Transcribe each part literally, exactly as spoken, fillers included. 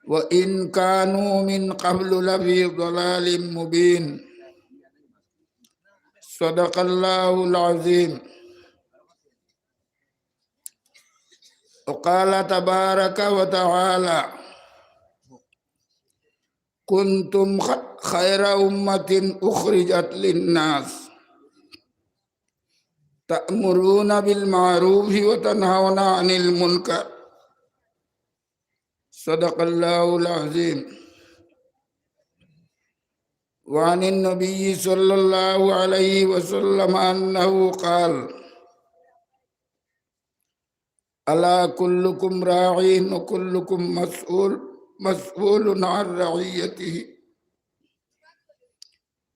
وإن كانوا من قبل لفي ضلال مبين. صدق الله العظيم. وقال تبارك وتعالى: كنتم خ-، خير أمة أخرجت للناس تأمرون بالمعروف وتنهون عن المنكر. صدق الله العظيم. وعن النبي صلى الله عليه وسلم أنه قال: ألا كلكم راع وكلكم مسؤول، مسؤول عن رعيته.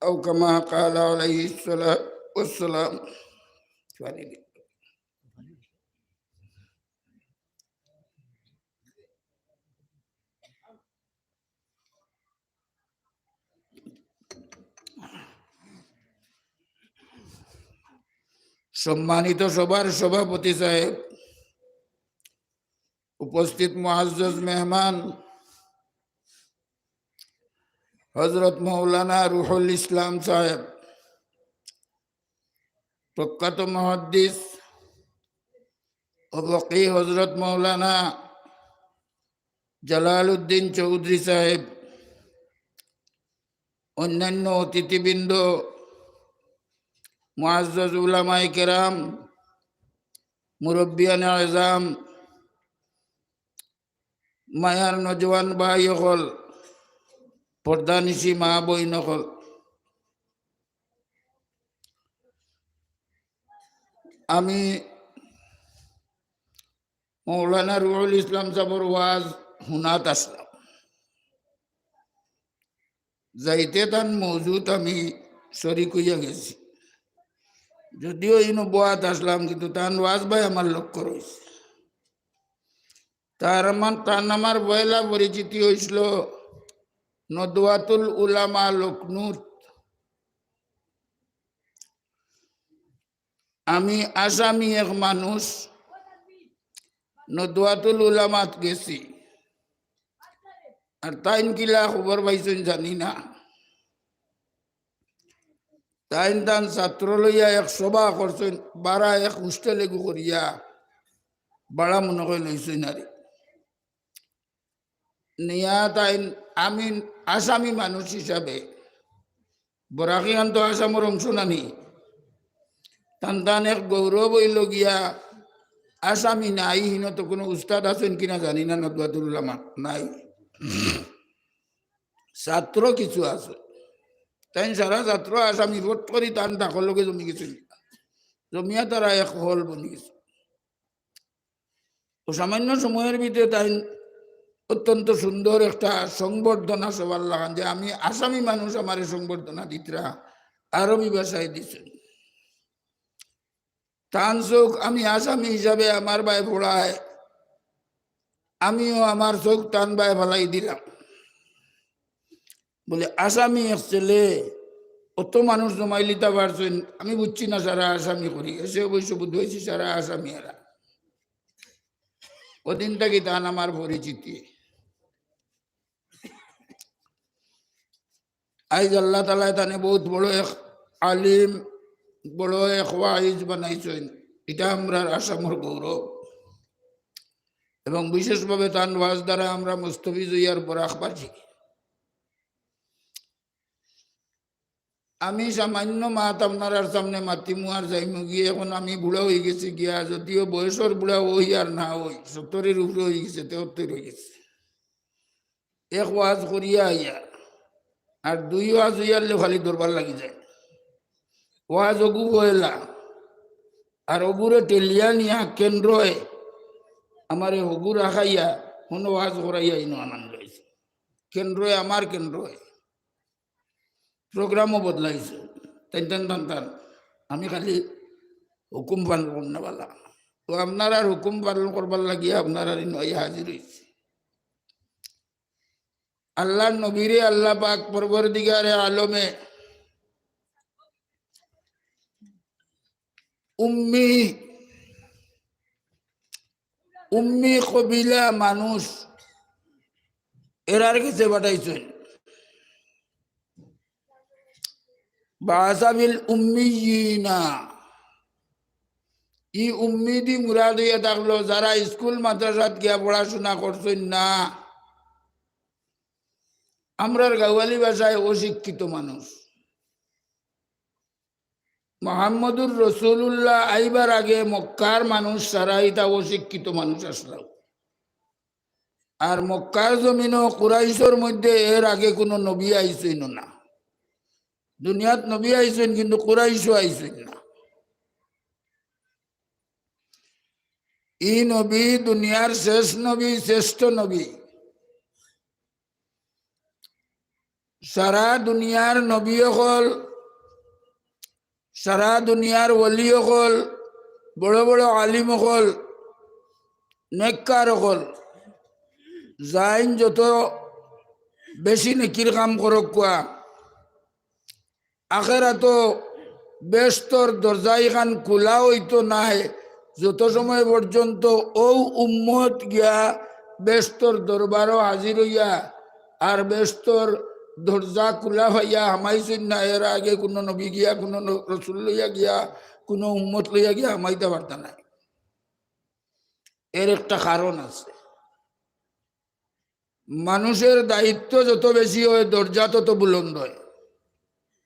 أو كما قال عليه الصلاة والسلام. সম্মানিত সভার সভাপতি সাহেব, উপস্থিত মুআজ্জাজ মেহমান, হযরত মাওলানা রুহুল ইসলাম সাহেব, প্রখ্যাত মুহাদ্দিস ও ফকিহ হযরত মাওলানা জালালউদ্দিন চৌধুরী সাহেব, অন্যান্য অতিথিবৃন্দ, মুআজ্জাজ উলামায়ে কেরাম, মুরব্বিয়ানে আযম, মায়ার নওজোয়ান ভাই অকল, পর্দানিশি মা বইন অকল, আমি মাওলানা রুহুল ইসলাম সাহেবর ওয়াজ হুনাত আসলাম। যাইতে তান মৌজুত আমি শরিক অইয়া গেছি। যদিও ইনো বওয়াত আসলাম, কিন্তু তান ওয়াজ ভাই আমার লক্ষ্য রইছে। তার আমার, তান আমার পয়লা পরিচিতি অইছিল নদওয়াতুল উলামা লখনৌত। আমি আসামি এক মানুষ নদওয়াতুল উলামাত গেছি। আর তাইন কিলা খবর পাইছইন জানি না। তাইন তান ছাত্র লইয়া এক সভা করছইন, বারা এক হোস্টেল এগু করিয়া বারা মনে কয় লইছইন আরে। নিয়া তাইন আমি আসামি মানুষ হিসাবে বরাকিখান তো আসামর অংশ নানি। তান তান এক গৌরব অইলো গিয়া আসামি নাই, হিনো তো কুনু উস্তাদ আছইন কিনা জানি না, নদওয়াতুল উলামা নাই। ছাত্র কিছু আছে, তাইন সারা ছাত্র আসামি ভোট করি তান ডাকর লগে জমি গেছে, জমিয়া তারা এক হল বনি গেছে। তো সামান্য সময়র ভিতরে তাইন অত্যন্ত সুন্দর একটা সংবর্ধনা সভার লাখান যে আমি আসামি মানুষ, আমারে সংবর্ধনা দিতরা, আরবি ভাষায় দিছইন। তান চউখ আমি আসামি হিসাবে আমার বায় পড়ায়, আমিও আমার চউখ তান বায় ফালাই দিলাম। বলে, আসামি এক ছেলে, অত মানুষ জমাইলিতা পারছইন, আমি বুঝছি না সারা আসামি করি। এসে অবশ্য বুঝ পাইছি সারা আসামি এরা। ওদিন থাকি তান আমার পরিচিতি। আইজ আল্লাহ তাআলায় তানে বহুত বড় এক আলিম, বড় এক ওয়াইজ বানাইছইন। ইটা আমরার আসামর গৌরব। এবং বিশেষভাবে তান ওয়াজ দ্বারা আমরা মুস্তাফিজ অইয়ার বরাক পাইছি। আমি সামান্য মাত আপনারার সামনে মাতিমু আর যাইমু গিয়া, এখন আমি বুড়া অইগেছি গিয়া, যদিও বয়সর বুড়া অই আর না অই, সত্তরর উপরে অইগেছে, তেহত্তর অইগেছে। এক ওয়াজ করিয়া আইয়া, আর দুই ওয়াজ অইয়ারলে খালি দরবার লাগি যায়। ওয়াজ অগু পয়লা, আর অগুরে ঠেলিয়া নিয়া কেন্দ্রয় আমারে হগু রাখাইয়া, হনো ওয়াজ করাইয়া ইনো আনান লইছে। কেন্দ্রয়, আমার কেন্দ্রয়। প্রোগ্রামও বদলাইছে। তাইন তান তান তান। আমি খালি হুকুম পালন করনা বালা। তো আপনারার হুকুম পালন করবার লাগিয়া আপনারার ইনো আইয়া হাজির অইছি। আল্লাহর নবীরে আল্লাহ পাক পরওয়ারদিগারে আলমে উম্মি, উম্মি কবিলা মানুষ, এরার গেছে পাঠাইছইন। বাআসা বিল উম্মিয়িনা। ই উম্মিদি মুরাদ অইয়া থাকলো যারা স্কুল মাদ্রাসাত গিয়া পড়াশুনা করছইন না। আমরার গাওয়ালি ভাষায় অশিক্ষিত মানুষ। মোহাম্মদুর রসুলুল্লাহ আইবার আগে মক্কার মানুষ সারা ইতা অশিক্ষিত মানুষ আছলা। আর মক্কার জমিনো কুরাইশর মধ্যে এর আগে কুনু নবী আইছইন না। দুনিয়াত নবী আইছইন, কিন্তু কুরাইশও আইছইন না। ই নবী দুনিয়ার শেষ নবী, শ্রেষ্ঠ নবী। সারা দুনিয়ার নবী অকল, সারা দুনিয়ার ওলি অকল, বড় বড় আলিম অকল, নেককার অকল, যাইন যত বেশি নেকির কাম করউক্কা, আখেরাতো বেহেস্তর দরজা ইখান খুলা অইতো নায়, যত সময় পর্যন্ত অউ উম্মত গিয়া বেহেস্তর দরবারো হাজির অইয়া আর বেহেস্তর দরজা খুলা পাইয়া হামাইছইন না, এর আগে কুনু নবী গিয়া, কুনু ন-, রসুল লইয়া গিয়া, কুনু উম্মত লইয়া গিয়া হামাইতা পারতা নায়। এর একটা কারণ আছে। মানুষের দায়িত্ব যত বেশি অয়, দরজা তত বুলন্দ অয়,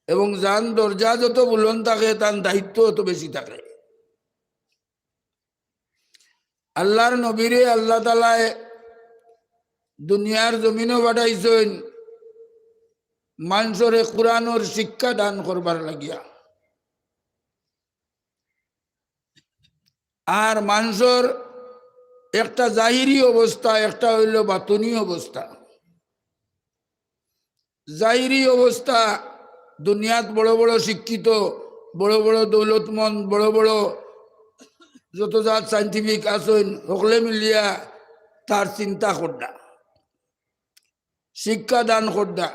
এবং যান দরজা যত বুলন্দ থাকে, তান দায়িত্ব তত বেশি থাকে। আল্লাহর নবীরে আল্লাহ তাআলায় দুনিয়ার জমিনো পাঠাইছইন মানষরে কুরআনর শিক্ষা দান করবার লাগিয়া। আর মানষর একটা জাহিরি অবস্থা, একটা অইলো বাতুনি অবস্থা। জাহিরি অবস্থা, দুনিয়াত বড় বড় শিক্ষিত, বড় বড় দৌলতমন্দ, বড় বড় যত জাত scientific আছইন, হকলে মিলিয়া তার চিন্তা কররা, শিক্ষা দান কররা।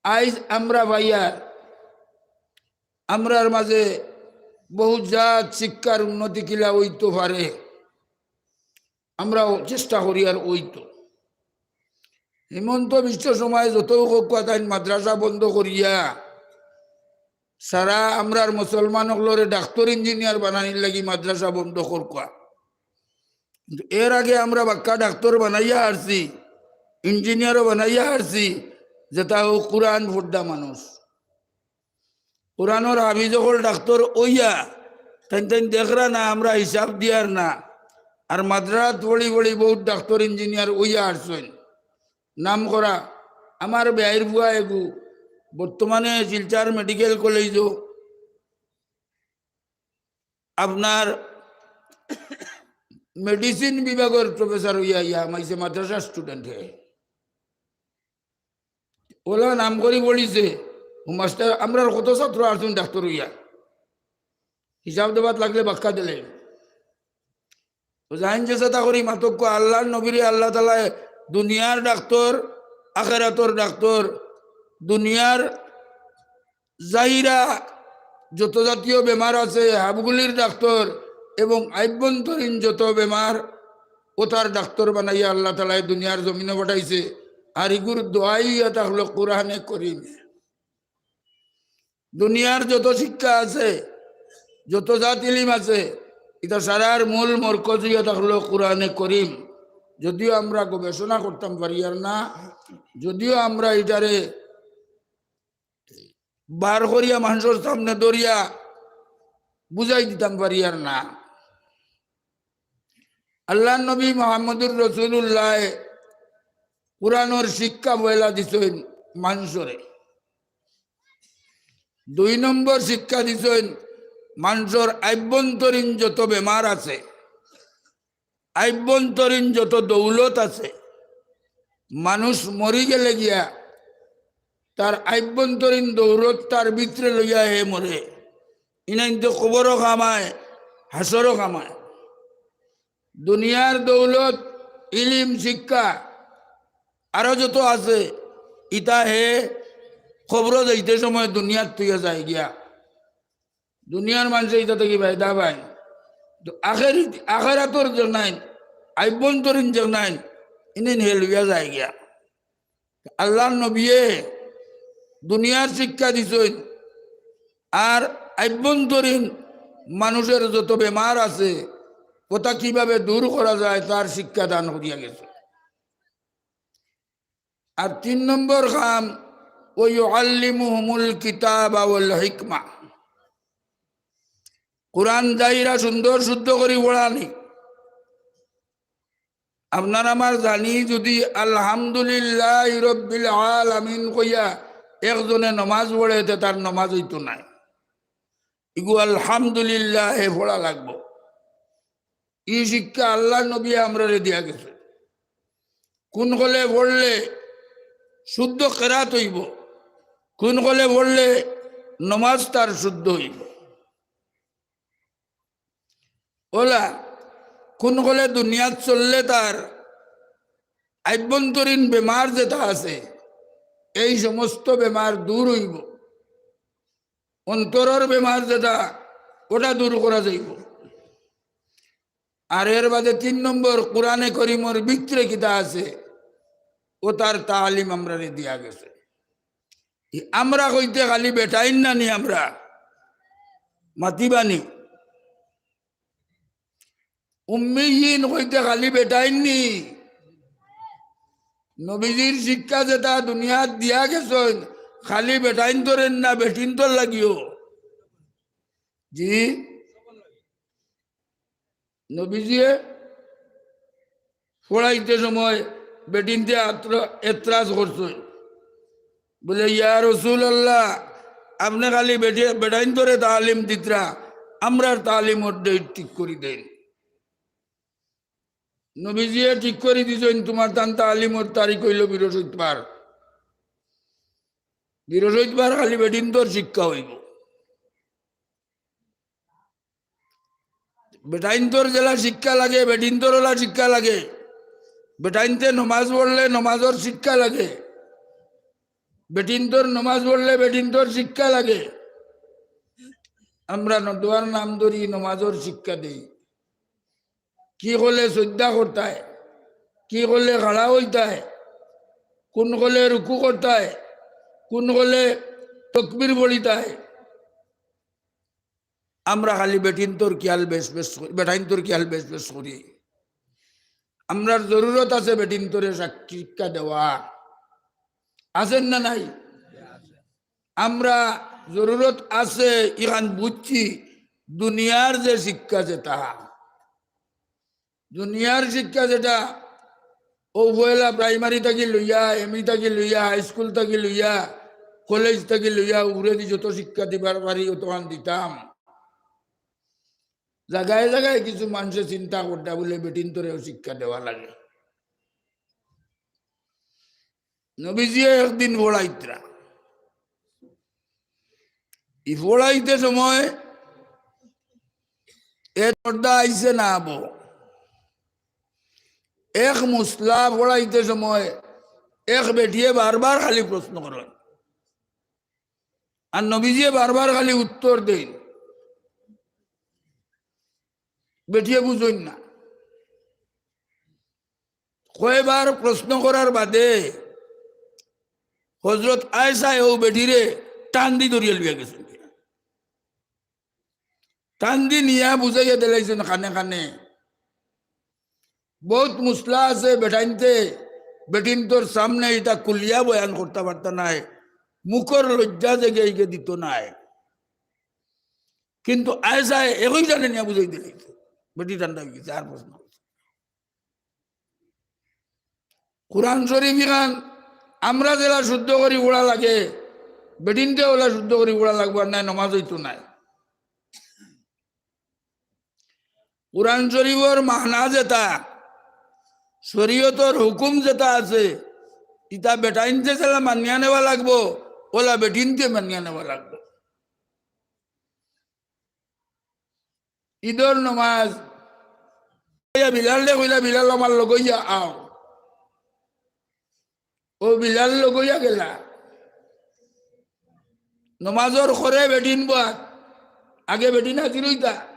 আইজ আমরা পাইয়ার, আমরার মাঝে বহু জাত শিক্ষার উন্নতি কিলা অইতো পারে, আমরাও চেষ্টা করিয়ার অইতো। হিমন্ত বিশ্ব শর্মায় যত কউক্কা তাইন মাদ্রাসা বন্ধ করিয়া সারা আমরার মুসলমান অকলরে ডাক্তর ইঞ্জিনিয়ার বানানির লাগি মাদ্রাসা বন্ধ করউক্কা। কিন্তু এর আগে আমরা বাক্কা ডাক্তর বানাইয়া হারছি, ইঞ্জিনিয়ারও বানাইয়া হারছি, যেটা অউ কুরআন পড়রা মানুষ। কুরআনর হাফিজ অকল ডাক্তর অইয়া, তাইন তাইন দেখরা না, আমরা হিসাব দিয়ার না। আর মাদ্রাসাত পড়ি পড়ি বউত ডাক্তর ইঞ্জিনিয়ার অইয়া হারছইন। নাম করা আমার বেয়াইর ফুয়া এগু বর্তমানে শিলচর মেডিকেল কলেজো আপনার মেডিসিন বিভাগর প্রফেসর অইয়া ইয়া হামাইছে, মাদ্রাসার স্টুডেন্ট হে। অলা নাম করি পড়িছে। ও মাস্টার, আমরার কত ছাত্র আছইন ডাক্তর অইয়া, হিসাব দেওয়াত লাগলে বাক্কা দিলে। তো যাইন যে চেষ্টা করি মাতউক্কা, আল্লাহর নবীরে আল্লাহ তাআলায় দুনিয়ার ডাক্তর, আখেরাতর ডাক্তর, দুনিয়ার জাহিরা যত জাতীয় বেমার আছে, হাবগুলির ডাক্তর এবং আভ্যন্তরীণ যত বেমার, অতার ডাক্তর বানাইয়া আল্লাহ তাআলায় দুনিয়ার জমিনো পাঠাইছে। আর ইগুর দোয়াই ইয়া থাকলো কোরআনে করিম। দুনিয়ার যত শিক্ষা আছে, যত জাত ইলিম আছে, ইটা সারার মূল মরকজ ইয়া থাকলো কোরআনে করিম। যদিও আমরা গবেষণা করতাম পারিয়ার না, যদিও আমরা ইটারে বার করিয়া মানষর সামনে ধরিয়া বুঝাই দিতাম পারিয়ার না। আল্লাহর নবী মুহাম্মদুর রাসূলুল্লাহ কোরআনর শিক্ষা পয়লা দিছইন মানষরে। দুই নম্বর শিক্ষা দিছইন মানষর আভ্যন্তরীণ যত বেমার আছে, আভ্যন্তরীণ যত দৌলত আছে, মানুষ মরি গেলে গিয়া তার আভ্যন্তরীণ দৌলত তার ভিতরে লইয়া হে মরে। ইনাইন্তে কবরও কামায়, হাশরও কামায়। দুনিয়ার দৌলত, ইলিম, শিক্ষা আরো যত আছে, ইতা হে কবরো যাইতে সময় দুনিয়াত থইয়া যায় গিয়া। দুনিয়ার মানষে ইতা থাকি ফায়দা পাইন। তো আখেরি, আখেরাতর যেগনাইন, আভ্যন্তরীণ যেগনাইন, ইনিন হেলুইয়া যায় গিয়া। আল্লাহর নবিয়ে দুনিয়ার শিক্ষা দিছইন, আর আভ্যন্তরীণ মানুষের যত বেমার আছে, ওটা কিভাবে দূর করা যায়, তার শিক্ষা দান করিয়া গেছে। আর তিন নম্বর কাম, "ওয়ায়ুআল্লিমুহুমুল কিতাবা ওয়াল হিকমা।" কোরআন যাইরা সুন্দর শুদ্ধ করি পড়ানি। আপনার আমার জানি যদি "আলহামদুলিল্লাহি রাব্বিল আলামিন" কইয়া একজনে নমাজ পড়ে, তে তার নমাজ অইতো নায়। ইগু আলহামদুলিল্লাহ হে পড়া লাগবো। ই শিক্ষা আল্লাহর নবী আমরারে দিয়া গেছে। কোন কলে পড়লে শুদ্ধ কেরাত অইবো, কোন কলে পড়লে নমাজ তার শুদ্ধ অইবো। ওলা কোন কলে দুনিয়াত চললে তার আভ্যন্তরীণ বেমার যেটা আছে, এই সমস্ত বেমার দূর অইবো। অন্তরর বেমার যেটা, ওটা দূর করা যাইবো। আর এর বাদে তিন নম্বর, কোরআনে করিমর ভিতরে কিতা আছে, ও তার তালিম আমরারে দিয়া গেছে। ই আমরা কইতে খালি বেটাইন না নি, আমরা মাতিবানি। উম্মিয়িন কইতে খালি বেটাইন নি। নবীজির শিক্ষা যেটা দুনিয়াত দিয়া গেছইন, খালি বেটাইনতরের না, বেটিনতর লাগিও। জি, নবীজিয়ে পড়াইতে সময় বেটিনতে আত্র-, এতরাজ করছইন, বলে, "ইয়া রাসূলুল্লাহ, আপনে খালি বেটি-, বেটাইনতরে তালিম দিতরা, আমরার তালিমর ডেট ঠিক করি দেইন।" নবীজিয়ে ঠিক করি দিছইন, "তুমার তান তালিমর তারিখ অইলো বৃহস্পতিবার। বৃহস্পতিবার খালি বেটিনতর শিক্ষা অইবো।" বেটাইনতর যেলা শিক্ষা লাগে, বেটিনতর ওলা শিক্ষা লাগে। বেটাইনতে নমাজ পড়লে নমাজর শিক্ষা লাগে, বেটিনতর নমাজ পড়লে বেটিনতর শিক্ষা লাগে। আমরা নদোয়ার নাম ধরি নমাজর শিক্ষা দেই। কি করলে সইজদা করতায়, কি করলে খাড়া অইতায়, কোন কলে রুকু করতায়, কোন কলে তকবির পড়িতায়। আমরা খালি বেটিনতর খিয়াল বেশ বেশ করি, বেটাইনতর খিয়াল বেশ বেশ করি। আমরার জরুরত আছে বেটিনতরে শাক-, শিক্ষা দেওয়া, আছে না নাই? আমরা জরুরত আছে, ইখান বুঝছি, দুনিয়ার যে শিক্ষা যেটা, দুনিয়ার শিক্ষা যেটা, ও পয়লা প্রাইমারি থাকি লইয়া, এমই থাকি লইয়া, হাই স্কুল থাকি লইয়া, কলেজ থাকি লইয়া, উপরেদি যত শিক্ষা দিবার পারি, অতখান দিতাম। জাগায় জাগায় কিছু মানষে চিন্তা করতা বলে বেটিনতরেও শিক্ষা দেওয়া লাগে। নবীজিয়ে একদিন পড়াইতরা। ই পড়াইতে সময় এ পর্দা আইছে না আবো। এক মুসলা পড়াইতে সময় এক বেটিয়ে বারবার খালি প্রশ্ন করইন। আর নবীজিয়ে বারবার খালি উত্তর দেইন। বেটিয়ে বুঝইন না। কয়বার প্রশ্ন করার বাদে হযরত আয়েশায় অউ বেটিরে টান দি ধরিয়া লইয়া গেছইন। টান দি নিয়া বুঝাইয়া দিলাইছইন কানে কানে। বউত মুসলা আছে বেটাইন্তে, বেটিন্তর সামনে ইতা খুলিয়া বয়ান করতা পারতা নায়, মুখর লজ্জা যেগে ইগে দিতো নায়। কিন্তু আয়েশায় একই টানে নিয়া বুঝাই দিলাইছইন। বেটি ঠান্ডা অইগেছে, আর প্রশ্ন করছে। কোরআন শরীফ ইখান আমরা যেলা শুদ্ধ করি পড়া লাগে, বেটিন্তে অলা শুদ্ধ করি পড়া লাগবো, আর নায় নমাজ অইতো নায়। কোরআন শরীফর মানা যেটা, শরীয়তর হুকুম যেটা আছে, ইটা বেটাইন্তে যেলা মানিয়া নেওয়া লাগবো, অলা বেটিন্তে মানিয়া নেওয়া লাগবো। ইদর নমাজ, ইয়া বিলালরে কইলা, "বিলাল, আমার লগইয়া আও।" অউ বিলাল লগইয়া গেলা। নমাজর খরে বেটিন বওয়াত, আগে বেটিন হাজির অইতা।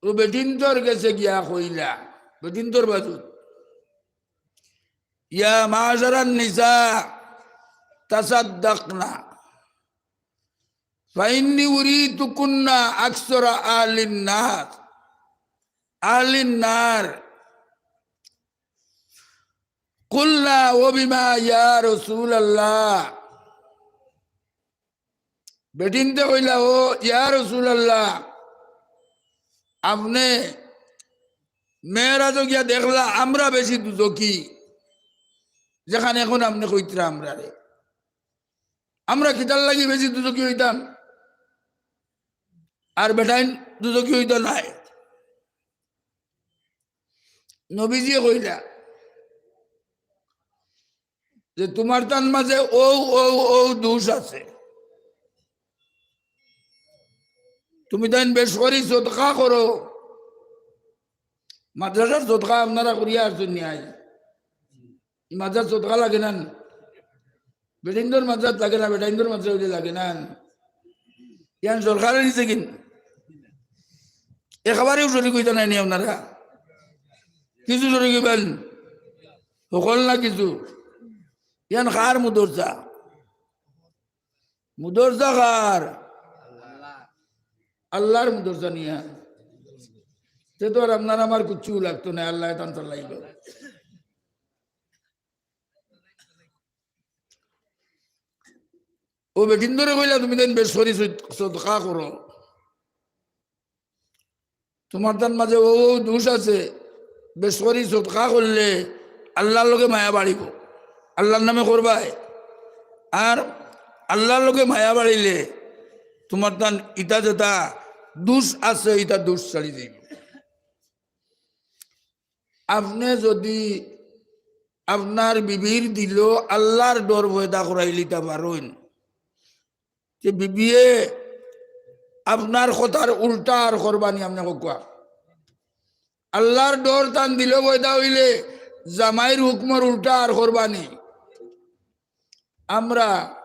অউ বেটিন্তর গেছে গিয়া কইলা, বেটিন্তর বাজুত, يا معشر النساء تصدقن فإني أريتكن أكثر أهل النار، أهل النار. قلنا وبما يا رسول الله؟ বেটিন্তে কইলা, "ও ইয়া রাসূলুল্লাহ, আপনে মেরাজো গিয়া দেখলা আমরা বেশি দুজখি, যেখান এখন আপনে কইতরা আমরারে, আমরা কিতার লাগি বেশি দুজখি অইতাম, আর বেটাইন দুজখি অইতো নায়?" নবীজিয়ে কইলা যে, "তুমার তান মাঝে অউ, অউ, অউ দুষ আছে। তুমি তাইন বেশ করি সদকা করো।" মাদ্রাসার সদকা আপনারা করিয়া আছইন নি আইজ? ই মাদ্রাসাত সদকা লাগে না নি? বেটিন্তর মাদ্রাসাত লাগে না, বেটাইন্তর মাদ্রাসাত অইলে লাগে না নি? ইয়ান সরকারে নিছে কিন? একেবারেউ শরিক অইতা নায় নি আপনারা? কিছু শরিক অইবা নি? হকল না কিছু? ইয়ান কার মুদরসা? মুদরসা কার? আল্লার মুদরসা নি ইয়ান। তে তো আর আপনার আমার কুচ্ছু লাগতো নায়, আল্লায় তান চালাইলো। অউ বেটিন্তরে কইলা, "তুমি তাইন বেশ করি সদ-, সদকা করো। তুমার তান মাঝে অউ, অউ দুষ আছে, বেশ করি সদকা করলে আল্লার লগে মায়া বাড়িবো, আল্লার নামে করবায়। আর আল্লার লগে মায়া বাড়িলে তুমার তান ইতা যেতা দুষ আছে, ইতা দুষ ছাড়ি যাইবো।" আপনে যুদি আপনার বিবির দিলো আল্লার ডর পয়দা করাইলিতা পারইন, তে বিবিয়ে আপনার কথার উল্টা আর করবা নি? আপনে কউক্কা, আল্লার ডর তান দিলো পয়দা অইলে জামাইর হুকুমর উল্টা আর করবা নি? আমরা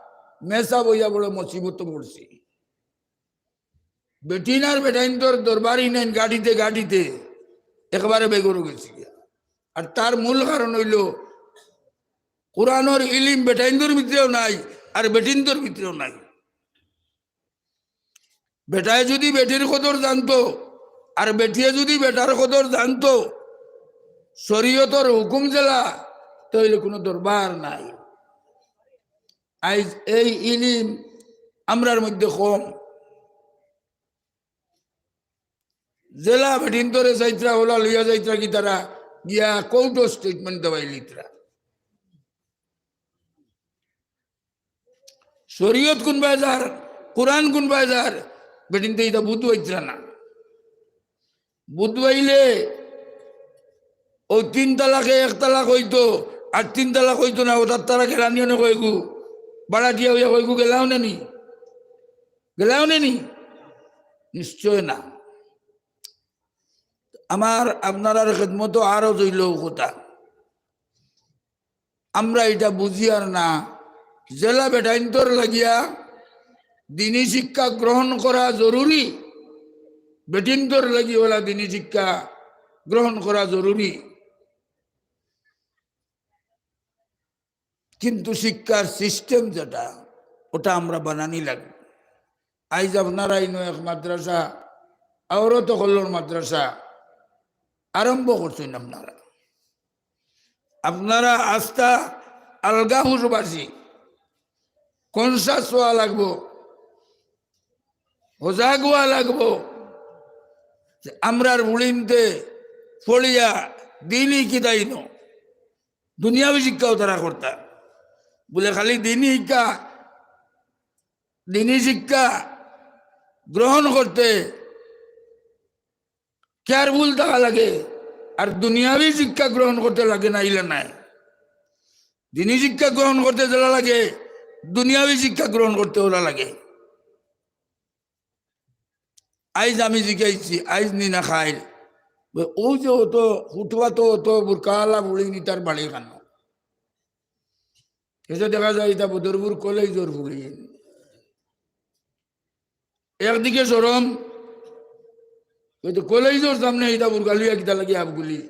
মেসাব অইয়া বড় মুসিবতো পড়ছি। বেটিন আর বেটাইন্তর দরবার ইনাইন গাটিতে গাটিতে একবারে বেগরো গেছি গিয়া। আর তার মূল কারণ অইলো কোরআনর ইলিম বেটাইন্তর ভিতরেও নাই, আর বেটিন্তর ভিতরেও নাই। বেটায় যুদি বেটির কদর জানতো, আর বেটিয়ে যুদি বেটার কদর জানতো, শরিয়তর হুকুম যেলা, তে অইলে কুনু দরবার নাই। আইজ এই ইলিম আমরার মধ্যে কম। যেলা বেটিন্তরে চাইতরা, অলা লইয়া যাইতরা কিতারা, গিয়া কোর্টো statement দেওয়াইলিতরা। শরিয়ত কুনবায় যার, কোরআন কুনবায় যার, বেটিন্তে ইতা বুঝ পাইতরা না। বুঝ পাইলে অউ তিন তালাকে এক তালাক অইতো, আর তিন তালাক অইতো না, অতার তারা গেলানিও নে কয়গু, বাড়াটিয়া অইয়া কয়গু গেলাও নে নি? গেলাও নে নি? নিশ্চয় না। আমার আপনারার খেদমতো আরো জইল কথা। আমরা ইটা বুঝিয়ার না, যেলা বেটাইন্তর লাগিয়া দিনী শিক্ষা গ্রহণ করা জরুরি, বেটিন্তর লাগি অলা দিনী শিক্ষা গ্রহণ করা জরুরি। কিন্তু শিক্ষার system যেটা, ওটা আমরা বানানি লাগবো। আইজ আপনারা ইনো এক মাদ্রাসা, আওরত অকলর মাদ্রাসা আরম্ভ করছইন আপনারা। আপনারা আস্তা আলগা হুশবাসী, conscious অওয়া লাগবো, হজাগ অওয়া লাগবো যে আমরার ফুড়িন্তে ফড়িয়া দিনই কিতা ইনো, দুনিয়াবি শিক্ষাও তারা করতা। বুলে খালি দিনই শিক্ষা, দিনই শিক্ষা গ্রহণ করতে careful থাকা লাগে, আর দুনিয়াবি শিক্ষা গ্রহণ করতে লাগে না, ইলা নায়। দিনই শিক্ষা গ্রহণ করতে যেলা লাগে, দুনিয়াবি শিক্ষা গ্রহণ করতে ওলা লাগে। আইজ আমি জিকাইছি, আইজ নি না খাইল। ও যে অত ফুটপাতো অত বুরকাআলা ফুড়িন ইতার বাড়ি কানো? এসে দেখা যায় ইতা বদরপুর কলেজর ফুড়িন। একদিকে শরম, ওই তো কলেজর সামনে ইতা বুরকা লইয়া কিতা লাগি আবগুলি,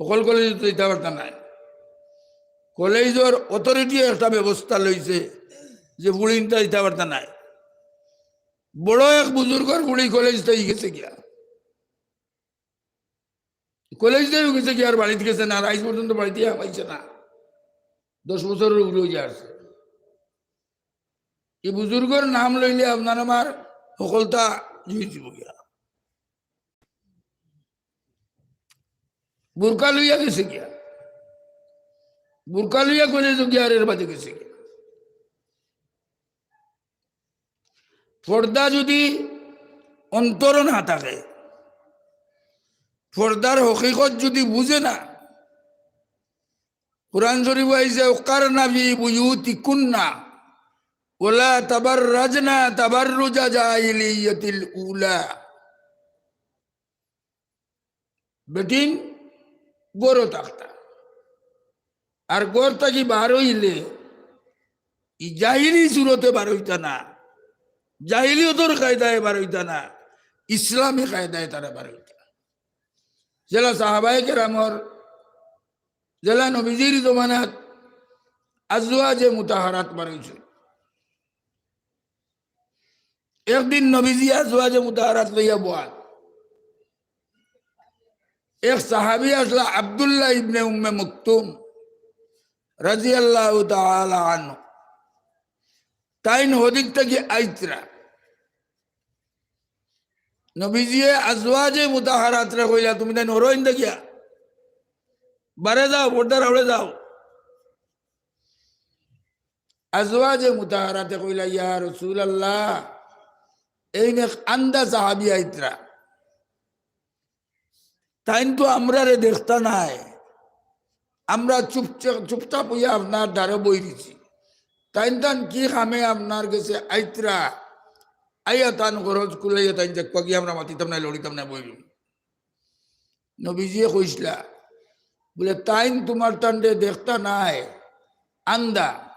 হকল কলেজো তো ইতা বার্তা নাই। কলেজর অথরিটি একটা ব্যবস্থা লইছে যে ফুড়িন্তা দিতা পারতা নায়। বড় এক বুজুর্গর ফুড়ি কলেজ থাকি গেছে গিয়া, কলেজ থাকি গেছে গিয়া, আর বাড়িত গেছে না, আর আইজ পর্যন্ত বাড়িত আইছে না। দশ বছরর উপরে অইয়া আছে। ই বুজুর্গর নাম লইলে আপনার আমার হকলতা জুই দিব গিয়া। বুরকা লইয়া গেছে গিয়া, বুরকা লইয়া কলেজো গিয়া, আর এর বাদে গেছে গিয়া। পর্দা যদি অন্তরো না থাকে, পর্দার হকিকত যদি বুঝে না, কোরআন শরীফ আইছে, "ওয়াকারনা ফি বুয়ুতিকুন্না ওয়ালা তাবাররাজনা তাবাররুজা জাহিলিয়াতিল উলা।" বেটিন ঘরো থাকতা, আর ঘর থাকি বার অইলে ই জাহিলি সুরতে বার অইতা না, জাহিলিয়তর কায়দায় বার অইতা না, ইসলামী কায়দায় তারা বার অইতা। যেলা সাহাবায়ে কেরামর, যেলা নবীজির জমানাত আজওয়াজে মুতাহারাত বার অইছে। একদিন নবীজি আজওয়াজে মুতাহারাত লইয়া বওয়াত। এক সাহাবী আসলা আব্দুল্লাহ ইবনে উম্মে মকতুম রাদিয়াল্লাহু তাআলা আনহু। তাইন হদিক থাকি আইতরা। নবীজিয়ে আজওয়াজে মুতাহারাতরে কইলা, "তুমি তাইন হরইন দেখিয়া বারে যাও, পর্দার আড়ে যাও।" আজওয়াজে মুতাহারাতে কইলা, "ইয়া রাসূলুল্লাহ, এইন এক আন্দা সাহাবী আইতরা। তাইন তো আমরারে দেখতা নায়, আমরা চুপচা-, চুপচাপ অইয়া আপনার দ্বারে বই রইছি। তাইন তান কি কামে আপনার গেছে আইতরা, আইয়া তান গরজ কুলাইয়া তাইন দেখবা গিয়া, আমরা মাতিতাম নায়, লড়িতাম নায়, বইরুম।" নবীজিয়ে কইছলা, বুলে, "তাইন তুমার তানরে দেখতা নায়, আন্দা।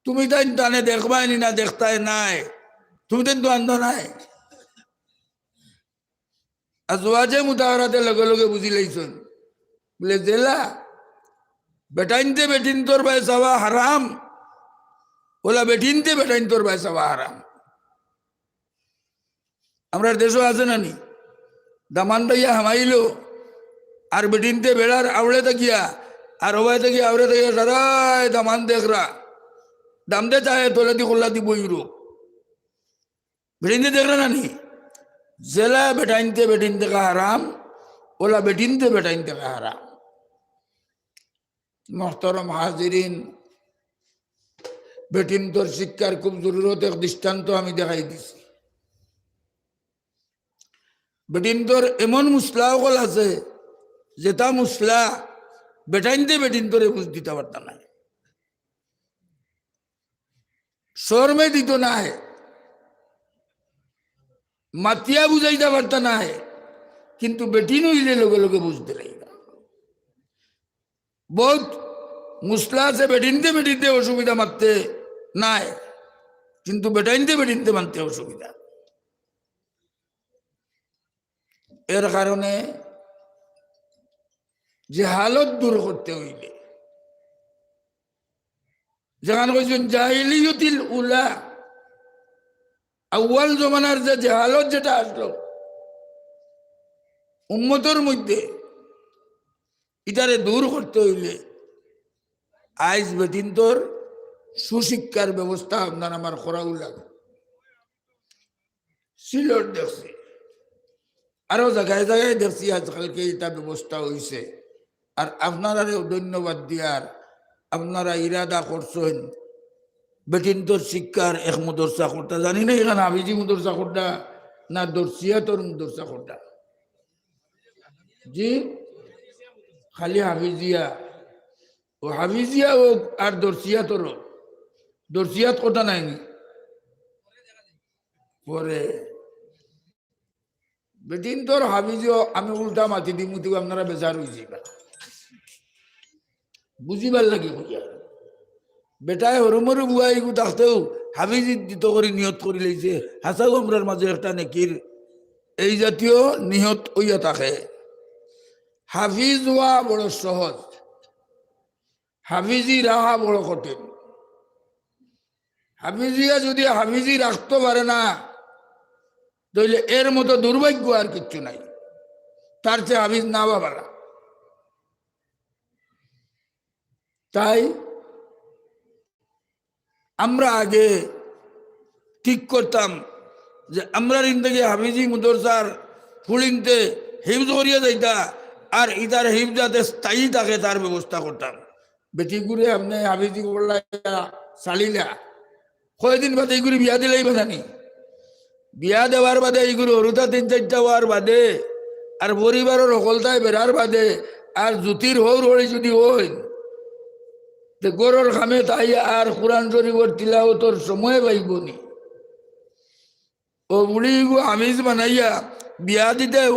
তুমি তাইন তানে দেখবায় নি না, দেখতায় নায়। তুমি তাইন তো আন্দা নায়।" আজওয়াজে মুতাহারাতে লগে লগে বুঝি লাইছইন। বুলে, "যেলা বেটাইন্তে বেটিন্তর বায় চাওয়া হারাম, অউলা বেটিন্তে বেটাইন্তর বায় চাওয়া হারাম।" আমরার দেশো আছে না নি? দামান্দ আইয়া হামাইলো, আর বেটিন্তে বেড়ার আউড়ে থাকিয়া, আর হবায় থাকিয়া আউড়ে থাকিয়া সারায় দামান্দ দেখরা। দামান্দে চায় তলেদি কল্লাদি বইরো। বেটিন্তে দেখরা না নি? যেলা বেটাইন্তে বেটিন দেখা হারাম, অউলা বেটিন্তে বেটাইন দেখা হারাম। মোহতরম হাজিরিন, বেটিন্তর শিক্ষার খুব জরুরত, এক দৃষ্টান্ত আমি দেখাই দিছি। বেটিন্তর এমন মুসলা অকল আছে, যেটা মুসলা বেটাইন্তে বেটিন্তরে বুঝ দিতা পারতা নায়, শরমে দিতো নায়, মাতিয়া বুঝাইতা পারতা নায়, কিন্তু বেটিন অইলে লগে লগে বুঝ দিলাইবা। বউত মুসলা আছে, বেটিন্তে বেটিন্তে অসুবিধা মাততে নায়, কিন্তু বেটাইন্তে বেটিন্তে মাততে অসুবিধা। এর কারণে জেহালত দূর করতে অইলে, যেখান কইছইন জাহিলিয়তিল উলা, আউয়াল জমানার যে জেহালত যেটা আসলো উম্মতর মধ্যে, ইটারে দূর করতে অইলে আইজ বেটিন্তর সুশিক্ষার ব্যবস্থা আপনার আমার করাউ লাগে। সিলট দেখছি, আরো জাগায় জাগায় দেখছি, আজকালকে ইটা ব্যবস্থা অইছে। আর আপনারারেও ধন্যবাদ দিয়ার, আপনারা ইরাদা করছইন বেটিন্তর শিক্ষার এক মুদরসা করতা। জানি না ইখান হাফিজি মুদরসা করতা না দরসিয়াতর মুদরসা করতা। জি, খালি হাফিজিয়া। অউ হাফিজিয়া অউক আর দরসিয়াতর অউক, দরসিয়াত করতা নায়নি। পরে বেটিন্তর হাফিজিও আমি উল্টা মাতি দিমু, তেউ আপনারা বেজার অইযিবা। বুঝিবার লাগি কইয়ার। বেটায় হরুমরু বুয়াইগু থাকতেউ হাফিজিত দিতো করি নিয়ত করি লাইছে। হাছাউ আমরার মাঝে একটা নেকির এই জাতীয় নিয়ত অইয়া থাকে। হাফিজ অওয়া বড় সহজ। হাফিজি রাখা বড় কঠিন। হাফিজিয়ে যুদি হাফিজি রাখতো পারে না, তাইলে এর মতো দুর্ভাগ্য আর কিচ্ছু নাই। তার চেয়ে হাফিজ না বা ভালা। তাই আমরা আগে ঠিক করতাম যে আমরার ইন থাকি হাফিজি মুদরসার ফুড়িন্তে হিফজ করিয়া যাইতা, আর ইতার হিফজ যাতে স্থায়ী থাকে তার ব্যবস্থা করতাম। বেটিগুরে আপনে হাফিজি করলা ছাড়িলা, কয়দিন বাদে ইগুরে বিয়া দিলাইবা জানি। বিয়া দেওয়ার বাদে ইগুর হুরুতা তিন চাইরটা অওয়ার বাদে, আর পরিবারর হকলতায় বেড়ার বাদে, আর জুতির হউর হড়ি যুদি অইন, তে ঘরর কামে তাই আর কোরআন শরীফর তিলাওতর সময় পাইবো নি। অউ ফুড়ি ইগু হাফিজ বানাইয়া বিয়া দিতে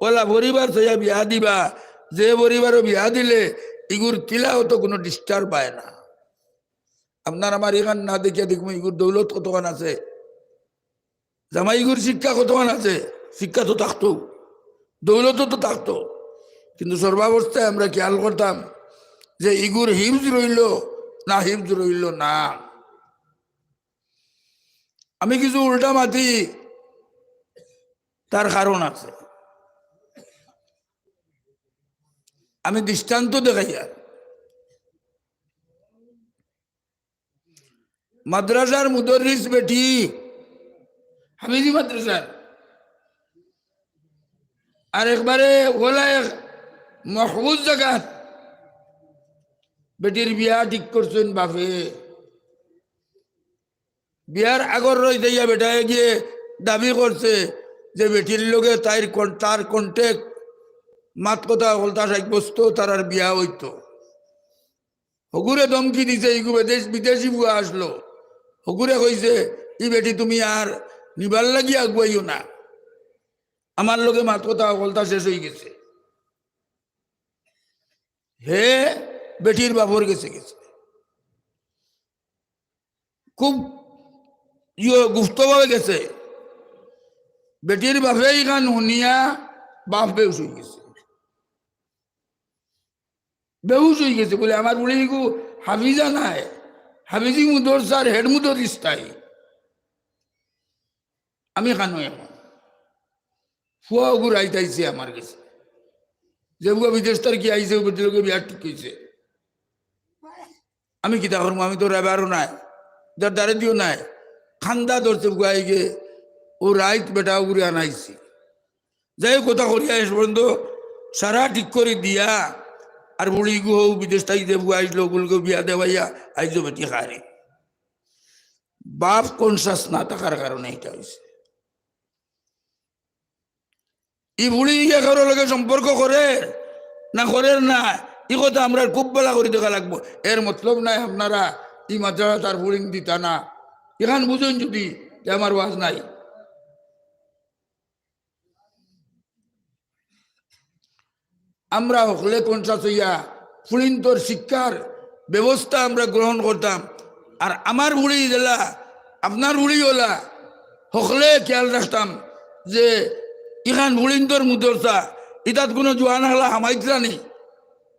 অলা পরিবার চাইয়া বিয়া দিবা, যে পরিবারো বিয়া দিলে ইগুর তিলাওতো কুনু disturb অয় না। আপনার আমার ইখান না দেখিয়া দেখমু ইগুর দৌলত কতখান আছে, জামাইগুর শিক্ষা কতখান আছে, শিক্ষা তো থাকতো, দৌলতও তো থাকতো, কিন্তু সর্বাবস্থায় আমরা খেয়াল করতাম যে ইগুর হিফজ রইলো না হিফজ রইলো না। আমি কিছু উল্টা মাতি, তার কারণ আছে। আমি দৃষ্টান্ত দেখাইয়ার, মাদ্রাসার মুদররিস বেটি, হাফিজি মাদ্রাসার, আর একবারে অলা এক মহফুজ জাগাত বেটির বিয়া ঠিক করছইন বাফে। বিয়ার আগর রইজ যাইয়া বেটায় গিয়া দাবি করছে যে বেটির লগে তাইর কন-, তার contact, মাত-কথা হকলতা সাব্যস্ত, তারার বিয়া অইতো। হগুরে ধমকি দিছে, ইগু বিদেশ-, বিদেশি ফুয়া আছলো। হগুরে কইছে, "ই বেটি তুমি আর নিবার লাগি আগুয়াইও না, আমার লগে মাত-কথা হকলতা শেষ অইগেছে।" হে বেটির বাফর গেছে গেছে। খুব ইয়ে গুপ্তভাবে গেছে। বেটির বাফে ইখান হুনিয়া বাফ বেহুশ অইগেছে। বেহুশ অইগেছে বুলে, "আমার ফুড়ি ইগু হাফিজা নায়, হাফিজি মুদরসার head মুদররিস তাই।" আমি কানো এখন। ফুয়া অগু রাইত আইছে আমার গেছে। যে ফুয়া বিদেশ থাকি আইছে, অউ বেটির লগে বিয়া ঠিক অইছে। আমি কিতা করমু? আমি তো রাইবারও নায়, যার দ্বারে দিও নায়। কান্দা ধরছে ফুয়ায় গিয়া, অউ রাইত বেটা অগুরে আনাইছে। যাই হোক, কথা করিয়া শেষ পর্যন্ত সারা ঠিক করি দিয়া, আর ফুড়ি ইগু হউ বিদেশ থাকি যে ফুয়া আইছলো, অগুর লগে বিয়া দেওয়াইয়া আইজ বেটি খারে। বাফ conscious না থাকার কারণে ইটা অইছে। ই ফুড়ি ইগু কারোর লগে সম্পর্ক করের না করের না, ই কথা আমরার খুব ভালা করি দেখা লাগবো। এর মতলব নায় আপনারা ই মাদ্রাসাত তার ফুড়িন দিতা না, ইখান বুঝইন যুদি, তে আমার ওয়াজ নাই। আমরা হকলে conscious অইয়া ফুড়িন্তর শিক্ষার ব্যবস্থা আমরা গ্রহণ করতাম। আর আমার ফুড়ি যেলা, আপনার ফুড়ি অলা, হকলে খেয়াল রাখতাম যে ইখান ফুড়িন্তর মুদরসা, ইতাত কুনু জুয়ান অকলা হামাইতরা নি,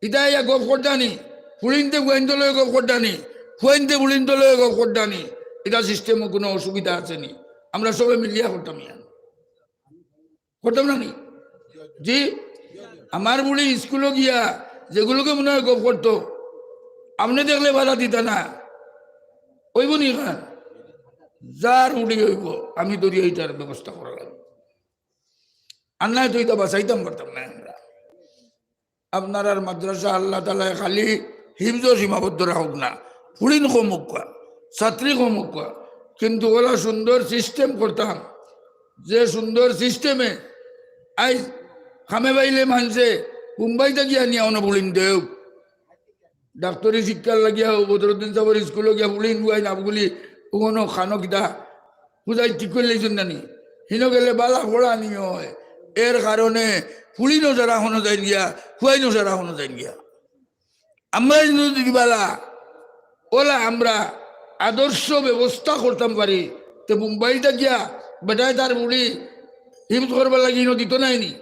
ইতা ইয়া গফ করতা নি, ফুড়িন্তে ফুয়াইন্তর লগে গফ করতা নি, ফুয়াইন্তে ফুড়িন্তর লগে গফ করতা নি, ইতা system-ও কুনু অসুবিধা আছে নি? আমরা সবে মিলিয়া করতাম ইয়া। করতাম না নি? জি, আমার ফুড়ি স্কুলো গিয়া যেগুর লগে মনে অয় গফ করতো, আপনে দেখলে বাধা দিতা না, অইবো নি ইখান? যার ফুড়ি অইবো, আমি ধরিয়া ইটার ব্যবস্থা করা লাগবো। আর নায় তো ইটা বাঁচাইতাম পারতাম না আমরা। আপনারার মাদ্রাসা আল্লাহ তাআলায় খালি হিফজো সীমাবদ্ধ রাখউক না, ফুড়িন কমউক্কা, ছাত্রী কমউক্কা, কিন্তু অলা সুন্দর system করতাম, যে সুন্দর system-এ আইজ কামে পাইলে মানষে বোম্বাই থাকি আনিয়া অনো ফুড়িন দেউক। ডাক্তরি শিক্ষার লাগিয়া অউ বদরুদ্দিন সাবর স্কুলো গিয়া ফুড়িন ফুয়াইন আবগুলি অনো খানো কিতা বুঝাই ঠিক করিলাইছইন না নি? হিনো গেলে বালা পড়ানি অয়, এর কারণে ফুড়িনও সারা হনো যাইন গিয়া, ফুয়াইনও সারা হনো যাইন গিয়া। আমরা হিনো যুদি বালা, অলা আমরা আদর্শ ব্যবস্থা করতাম পারি, তে বোম্বাই থাকিয়া বেটায় তার ফুড়ি হিফজ করবার লাগি হিনো দিতো নায় নি?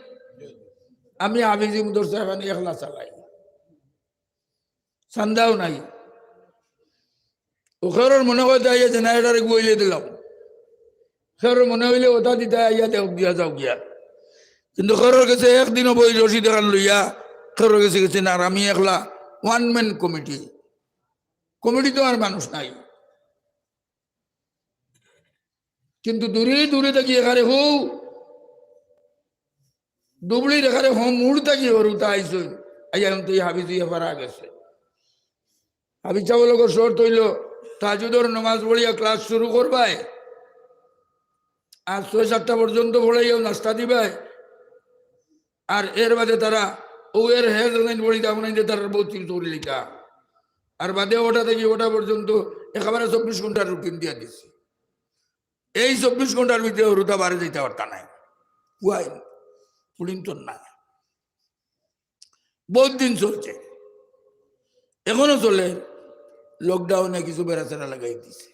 আমি হাফিজি মুদরসা এখান একলা চালাই। ঠান্ডাও নাই। ও খেরর মনে হয় তাই জেনারেটরে গুয়াইলে দিলাম, খেরর মনে হইলে ওটা দিতা আইয়া দেও, দিয়া যাও গিয়া। কিন্তু খেরর গেছে একদিনও বই রশিদ এখান লইয়া খেরর গেছে গেছে না, আর আমি একলা ওয়ান ম্যান কমিটি। কমিটি তো আর মানুষ নাই। কিন্তু দূরে দূরে থাকি এখানে হো, দুবড়ি রেখারে হো, মুড় থাকি হরুতা আইসই। আইয়া এখন তো এই হাবিজ ইয়ে পারা গেছে। হাবিজ সাহেব লোক শর্ত হইল, তাহাজ্জুদর নামাজ পড়িয়া ক্লাস শুরু করবায়, আর ছয় সাতটা পর্যন্ত পড়াইয়াও নাস্তা দিবায়, আর এর বাদে তারা ও এর হে জানাইন বড়ি দাম নাই যে তারা বহুত কিছু করি লিখা। আর বাদে ওটা থাকি ওটা পর্যন্ত একেবারে চব্বিশ ঘন্টার রুটিন দিয়া দিছে। এই চব্বিশ ঘন্টার ভিতরে হরুতা বারে যাইতে পারতা নাই। ওয়াই, পুলিন তো নাই। বহুত দিন চলছে, এখনো চলে। লকডাউনে কিছু বেড়াচেরা লাগাই দিছে।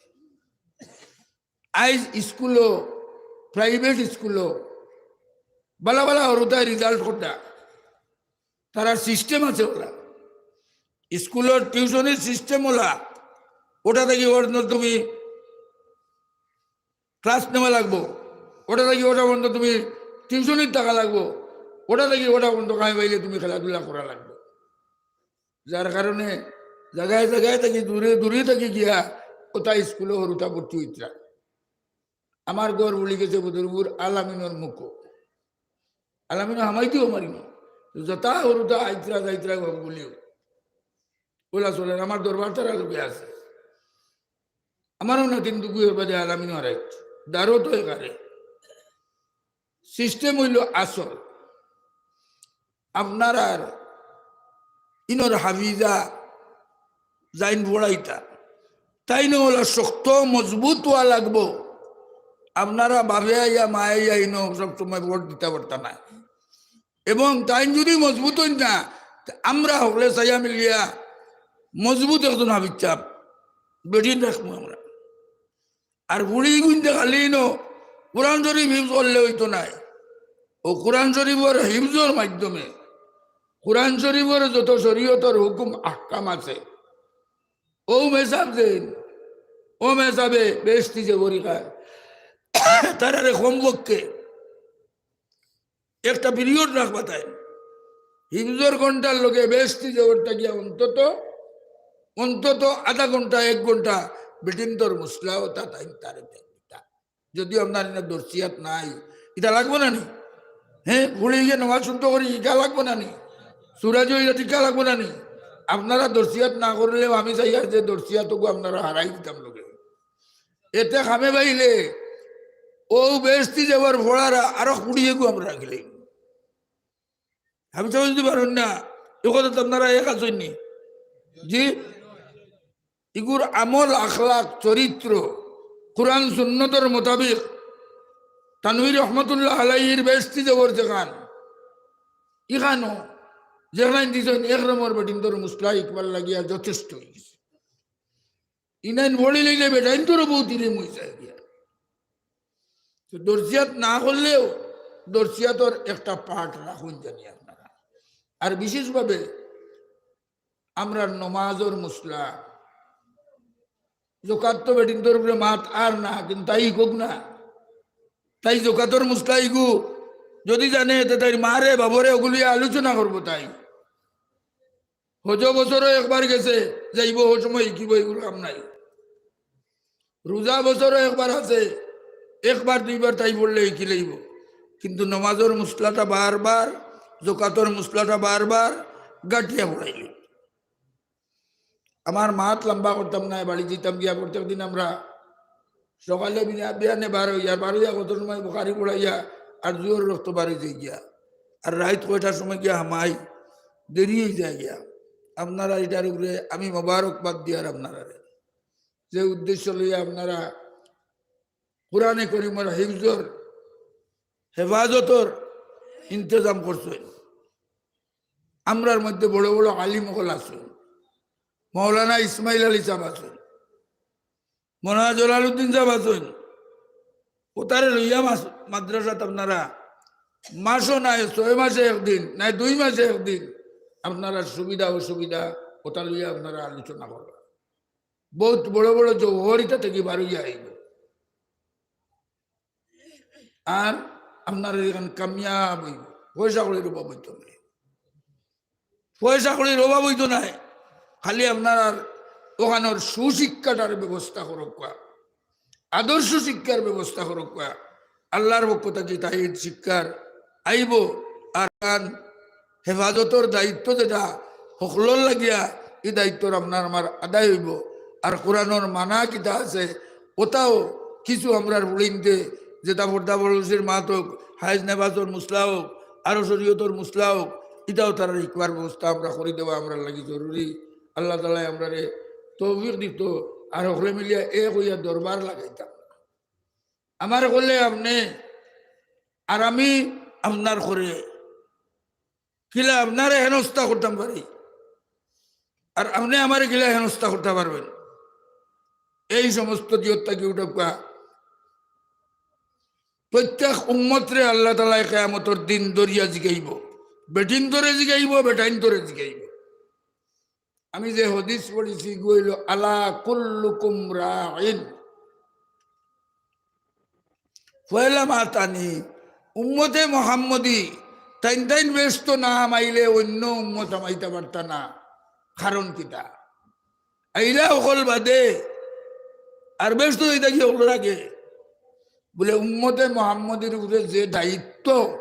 আইজ স্কুলো, প্রাইভেট স্কুলো বালা বালা হরুতায় রেজাল্ট করতা, তারা সিস্টেম আছে ওরা। স্কুলর টিউশনির সিস্টেম ওলা, ওটা থাকি ওর তুমি ক্লাস নেওয়া লাগবো, ওটা থাকি ওটা বন্ধ তুমি টিউশনির টাকা লাগবো, ওটা থাকি ওটা বন্ধ কামাই পাইলে তুমি খেলাধুলা করা লাগবো। যার কারণে জায়গায় জায়গায় থাকি দূরে দূরে থাকি গিয়া ওটা স্কুলো হরুতা ভর্তি হইতরা। আমার ঘর বলি গেছে বদরপুর আলামিনর মুখো। আলামিনও হামাইতেও পারি না। তো যথা হরুতা আইতরা যাইতরা ঘর বলিও। ওলা চলেন, আমার দরবার তারা লোকে আছে। আমারও না কিন্তু গুয়ের বাদে আলামিনও হারাইছে। দারো তো এখানে। সিস্টেম হইল আসল। আপনারার ইনর হাফিজা যাইন পড়াইতা, তাইন ওলা শক্ত মজবুত হওয়া লাগবো। আপনারা বাপে আইয়া মায়ে আইয়া ইনো সব সময় ভোট দিতে পারতা না। এবং তাইন যদি মজবুত হইন না, তে আমরা হকলে চাইয়া মিলিয়া মজবুত একজন হাফিজ সাহেব বেটিন রাখবো আমরা। আর ফুড়ি গুনতে খালি ইনো কোরআন শরীফ হিফজ করলে হইতো নায়। ও কোরআন শরীফর হিফজর মাধ্যমে কোরআন শরীফর যত শরীয়তর হুকুম আহকাম আছে, ও মেসাব দেন, ও মেসাবে বেহেশতি জেবর খায়, তারারে কমপক্ষে একটা পিরিয়ড রাখবা তাই। হিফজর ঘন্টার লগে বেহেশতি জেবরটা গিয়া অন্তত, অন্তত আধা ঘন্টা, এক ঘন্টা বেটিন্তর মুসলা ওটা তাই তারে দেন। যদিও আপনার এনে দর্শিয়াত নাই, এটা লাগবো না নি? হ্যাঁ, ভুলে গিয়ে নামাজ শুদ্ধ করি, এটা লাগবো না নি? সুরাজ এটা টিকা লাগবো না নি? আপনারা দর্শিয়াত না করলেও আমি চাই আর যে দর্শিয়াত ওগু আপনারা হারাই দিতাম লগে। এতে খামে বাইলে ও বেহেশতি জেবর ফড়ারা আরো কুড়িয়ে গু আমরা রাখলে। আমি চাই যদি পারুন না, এ কথা তো আপনারা এক আছেন নি? জি, ইগুর আমল, আখলাক, চরিত্র, কোরআন সুন্নতর মোতাবেক তানভীর রহমতুল্লাহ আলাইহির বেহেশতি জেবর যেখান, ইখানো যেখান দিছেন এক নম্বর বেটিন্তর মুসলা ইকবাল লাগিয়া যথেষ্ট হয়ে গেছে। ইনাইন বড়ি লইলে বেটাইন্তরও বহুত ইলিম হয়ে যায় গিয়া। তো দর্শিয়াত না করলেও দর্শিয়াতর একটা পার্ট রাখুন জানি আপনারা। আর বিশেষভাবে আমরা নমাজর মুসলা, জকাত তো বেটিন্তর উপরে মাত আর না, কিন্তু তাই হোক না, তাই জকাতর মুসলা ইগু যদি জানে, তে তাইর মারে বাবরে ওগুলি আলোচনা করবো তাই। হজ বছরও একবার গেছে, যাইব, ও সময় হিকিব, এগুলো কাম নাই। রোজা বছরও একবার আছে, একবার দুইবার তাই পড়লে হিকি লইব। কিন্তু নমাজর মুসলাটা বারবার, জকাতর মুসলাটা বারবার গাটিয়া পড়াইল। আমার মাত লম্বা করতাম না, বাড়ি যেতাম গিয়া প্রত্যেক দিন আমরা সকালে বিনা-, বিয়ানে বার হইয়া, বার হইয়া কত সময় বুখারি পড়াইয়া আর জুহর রক্ত বার হয়ে যায় গিয়া। আর রাইত কয়টার সময় গিয়া হামাই, দেরি হয়ে যায় গিয়া। আপনারা এটার উপরে আমি মোবারকবাদ দিয়ার আপনারারে, যে উদ্দেশ্য লইয়া আপনারা কোরআনে করিমর হিফজর, হেফাজতর ইন্তজাম করছেন। আমরার মধ্যে বড় বড় আলিম অকল আছেন, মৌলানা ইসমাইল আলী সাহেব আছেন, মৌলানা জলালউদ্দিন সাহেব আছেন, ওতারে লইয়া মাস-, মাদ্রাসাত আপনারা মাসও নাই, ছয় মাসে একদিন, নাই দুই মাসে একদিন আপনারা সুবিধা অসুবিধা ওটা লইয়া আপনারা আলোচনা করবা। বহুত বড় বড় জওহর ইতা থাকি বার অইয়া আইব। আর আপনারা এখান কামিয়াব অইব, পয়সা কড়ির অভাব অইতো নায়, পয়সা কড়ির অভাব অইতো নায়। খালি আপনারার ওখানোর সুশিক্ষাটার ব্যবস্থা করউক্কা, আদর্শ শিক্ষার ব্যবস্থা করউক্কা। আল্লাহর পক্ষ থাকি তাইদ শিক্ষার আইব। আর কোরআন হেফাজতর দায়িত্ব যেটা হকলর লাগিয়া, ই দায়িত্বর আপনার আমার আদায় অইব। আর কোরআনর মানা কিতা আছে, ওটাও কিছু আমরার ফুড়িন্তে, যেটা পর্দা বড়শির মাত অউক, হাইজ নেবাজর মুসলা অউক, আরো শরীয়তর মুসলা অউক, ইটাও তারার শিখবার ব্যবস্থা আমরা করি দেওয়া আমরার লাগি জরুরি। আল্লাহ তাআলায় আমরারে তৌফিক দিত, আর হকলে মিলিয়া এক অইয়া দরবার লাগাইতাম। আমার করলে আপনে, আর আমি আপনার করে, কিলা আপনারে হেনস্থা করতাম পারি, আর আপনে আমারে কিলা হেনস্থা করতা পারবেন? এই সমস্ত দিয়ত থাকি উঠউক্কা। প্রত্যেক উম্মতরে আল্লাহ তাআলায় কিয়ামতর দিন ধরিয়া জিগাইব, বেটিন্তরে জিগাইব, বেটাইন্তরে জিগাইব। আমি যে হাদিস পড়ছি, ইগু অইলো, "আলা কুল্লুকুম রাইন।" পয়লা মাত আনি, উম্মতে মোহাম্মদী, তাইন তাইন বেহেস্তো না হামাইলে অইন্য উম্মত হামাইতা পারতা না। কারণ কিতা? আইলা হকল বাদে, আর বেহেস্তো যাইতা কি হকলর আগে? বুলে, উম্মতে মোহাম্মদীর উপরে যে দায়িত্ব,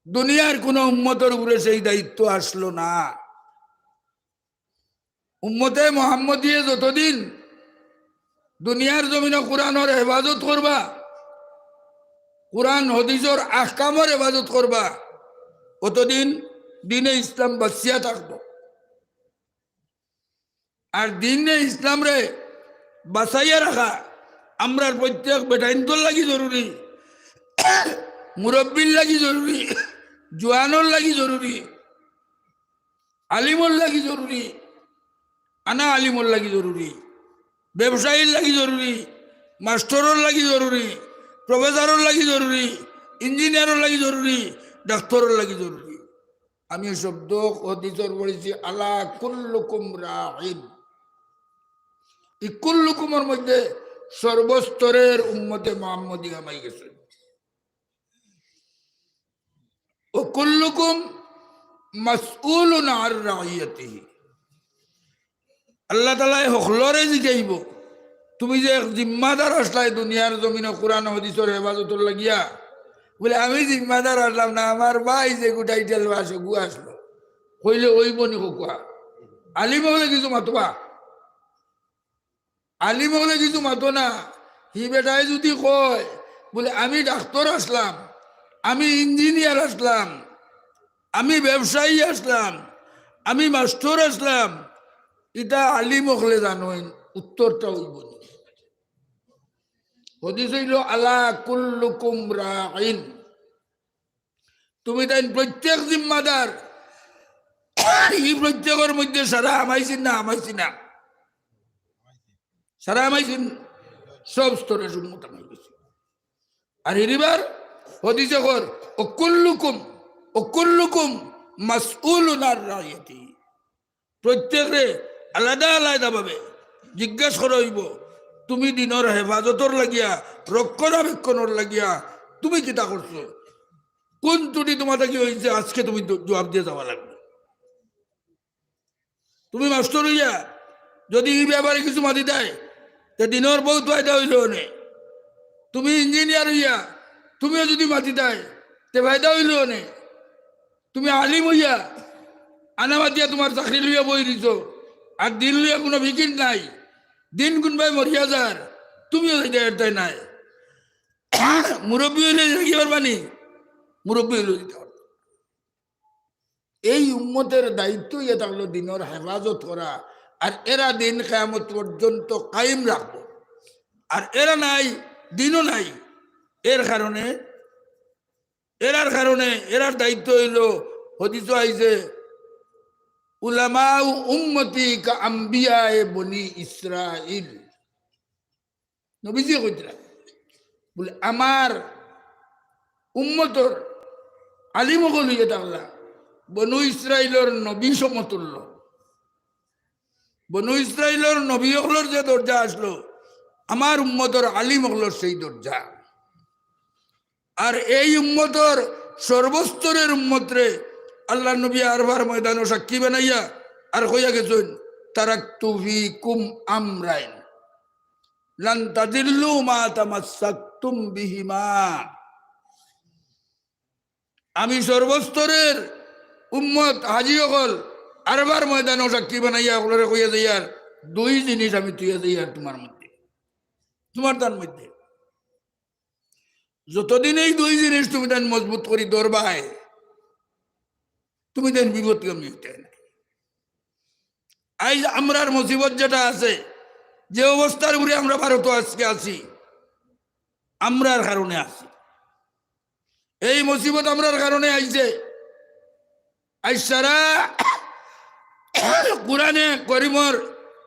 দুনিয়ার কোনো উম্মতর উপরে সেই দায়িত্ব আসলো না। উম্মতে মোহাম্মদীয়ে যতদিন দুনিয়ার জমিনো কোরআনর হেফাজত করবা, কোরআন হাদিসর আহকামর হেফাজত করবা, অতদিন দ্বীনে ইসলাম বাঁচিয়া থাকবো। আর দ্বীনে ইসলামরে বাঁচাইয়া রাখা আমরার প্রত্যেক বেটাইন্তর লাগি জরুরি, মুরব্বির লাগি জরুরি, জোয়ানর লাগি জরুরি, আলিমর লাগি জরুরি, আনা আলিমর লাগি জরুরি, ব্যবসায়ীর লাগি জরুরি, মাস্টরর লাগি জরুরি, প্রফেসরর লাগি জরুরি, ইঞ্জিনিয়ারর লাগি জরুরি, ডাক্তরর লাগি জরুরি। আমি শব্দ হাদিসর পড়ছি, "আলা কুল্লুকুম রাইন।" এই কুল্লুকুমর মধ্যে সর্বস্তরের উম্মতে মোহাম্মদী হামাই গেছে। "ওয়া কুল্লুকুম মাসউলুন আন রাইয়াতিহি।" আল্লাহ তাআলায় হকলরে জিগাইব, "তুমি যে এক জিম্মাদার আসলায় দুনিয়ার জমিনো কোরআন হাদিসর হেফাজতর লাগিয়া?" বুলে, "আমি জিম্মাদার আসলাম না, আমার ভাই যে গুটাই টেলবা সগু আসলো।" কইলে, "অইবনি কউক্কা, আলিম অকলে কিছু মাতবা।" আলিম অকলে কিছু মাতো না। হি বেটায় যুদি কয়, বুলে, "আমি ডাক্তর আসলাম, আমি ইঞ্জিনিয়ার আসলাম, আমি ব্যবসায়ী আসলাম, আমি মাস্টর আসলাম", ইটা আলিম অকলে জানইন, উত্তরটা অইবনি। হাদিস অইলো, "আলা কুল্লুকুম রাইন।" তুমি তাইন প্রত্যেক জিম্মাদার। ই প্রত্যেকর মধ্যে সারা হামাইছি না, হামাইছি না? সারা হামাইছি না? সব স্তরে সুন্নত হামাই গেছে। আর হিরিবার হাদিসে কর, "ওয়া কুল্লুকুম, ওয়া কুল্লুকুম মাসউলুন আন রাইয়াতিহি।" প্রত্যেকরে আলাদা আলাদা ভাবে জিজ্ঞাসা করা অইব, "তুমি দিনর হেফাজতর লাগিয়া, রক্ষণাবেক্ষণর লাগিয়া তুমি কিতা করছো? কোন ত্রুটি তোমার থাকি অইছে? আজকে তুমি দ-, জবাব দিয়া যাওয়া লাগবো।" তুমি মাস্টর অইয়া যুদি ই ব্যাপারে কিছু মাতিতায়, তে দিনর বহুত ফায়দা অইলো অনে। তুমি ইঞ্জিনিয়ার অইয়া তুমিও যুদি মাতিতায়, তে ফায়দা অইলো অনে। তুমি আলিম অইয়া আনা মাতিয়া তুমার চাকরি লইয়া বই রইছো, আর দিন লইয়া কুনু ফিকির নাই। দিন কুনবায় মরিয়া যার, তুমিও যাইতায় পারতায় নায়। মুরব্বি অইলে যাইতায় পারবানি? মুরব্বি অইলে যাইতায় পারতায়। এই উম্মতের দায়িত্ব ইয়া থাকলো দিনর হেফাজত করা, আর এরা দিন কিয়ামত পর্যন্ত কায়েম রাখবো। আর এরা নাই, দিনও নাই। এর কারণে, এরার কারণে, এরার দায়িত্ব অইলো, হাদিসো আইছে, "উলামাউ উম্মতি কা আম্বিয়ায়ে বনি ইসরাইল।" নবীজিয়ে কইতরা, বুলে, "আমার উম্মতর আলিম অকল অইয়া থাকলা বনু ইসরাইলর নবী সমতুল্য।" বনু ইসরাইলর নবী অকলর যে দরজা আছলো, আমার উম্মতর আলিম অকলর সেই দরজা। আর এই উম্মতর সর্বস্তরের উম্মতরে আল্লার নবী আরফার ময়দানো সাক্ষী বানাইয়া আর কইয়া গেছইন, "তারাকতু ফিকুম আমরাইন, লান তাদিল্লু মা তামাসসাকতুম বিহিমা।" আমি সর্বস্তরের উম্মত হাজি অকল আরফার ময়দানো সাক্ষী বানাইয়া অকলরে কইয়া যাইয়ার, দুই জিনিস আমি থইয়া যাইয়ার তুমার মধ্যে, তুমার তান মধ্যে। যতদিন এই দুই জিনিস তুমি তান মজবুত করি ধরবায়, তুমি তান বিপদগামী অইতায় নায়। আইজ আমরার মুসিবত যেটা আছে, যে অবস্থার উপরে আমরা ভারতো আজকে আছি, আমরার কারণে আছি। এই মুসিবত আমরার কারণে আইছে। আইজ সারা কোরআনে করিমর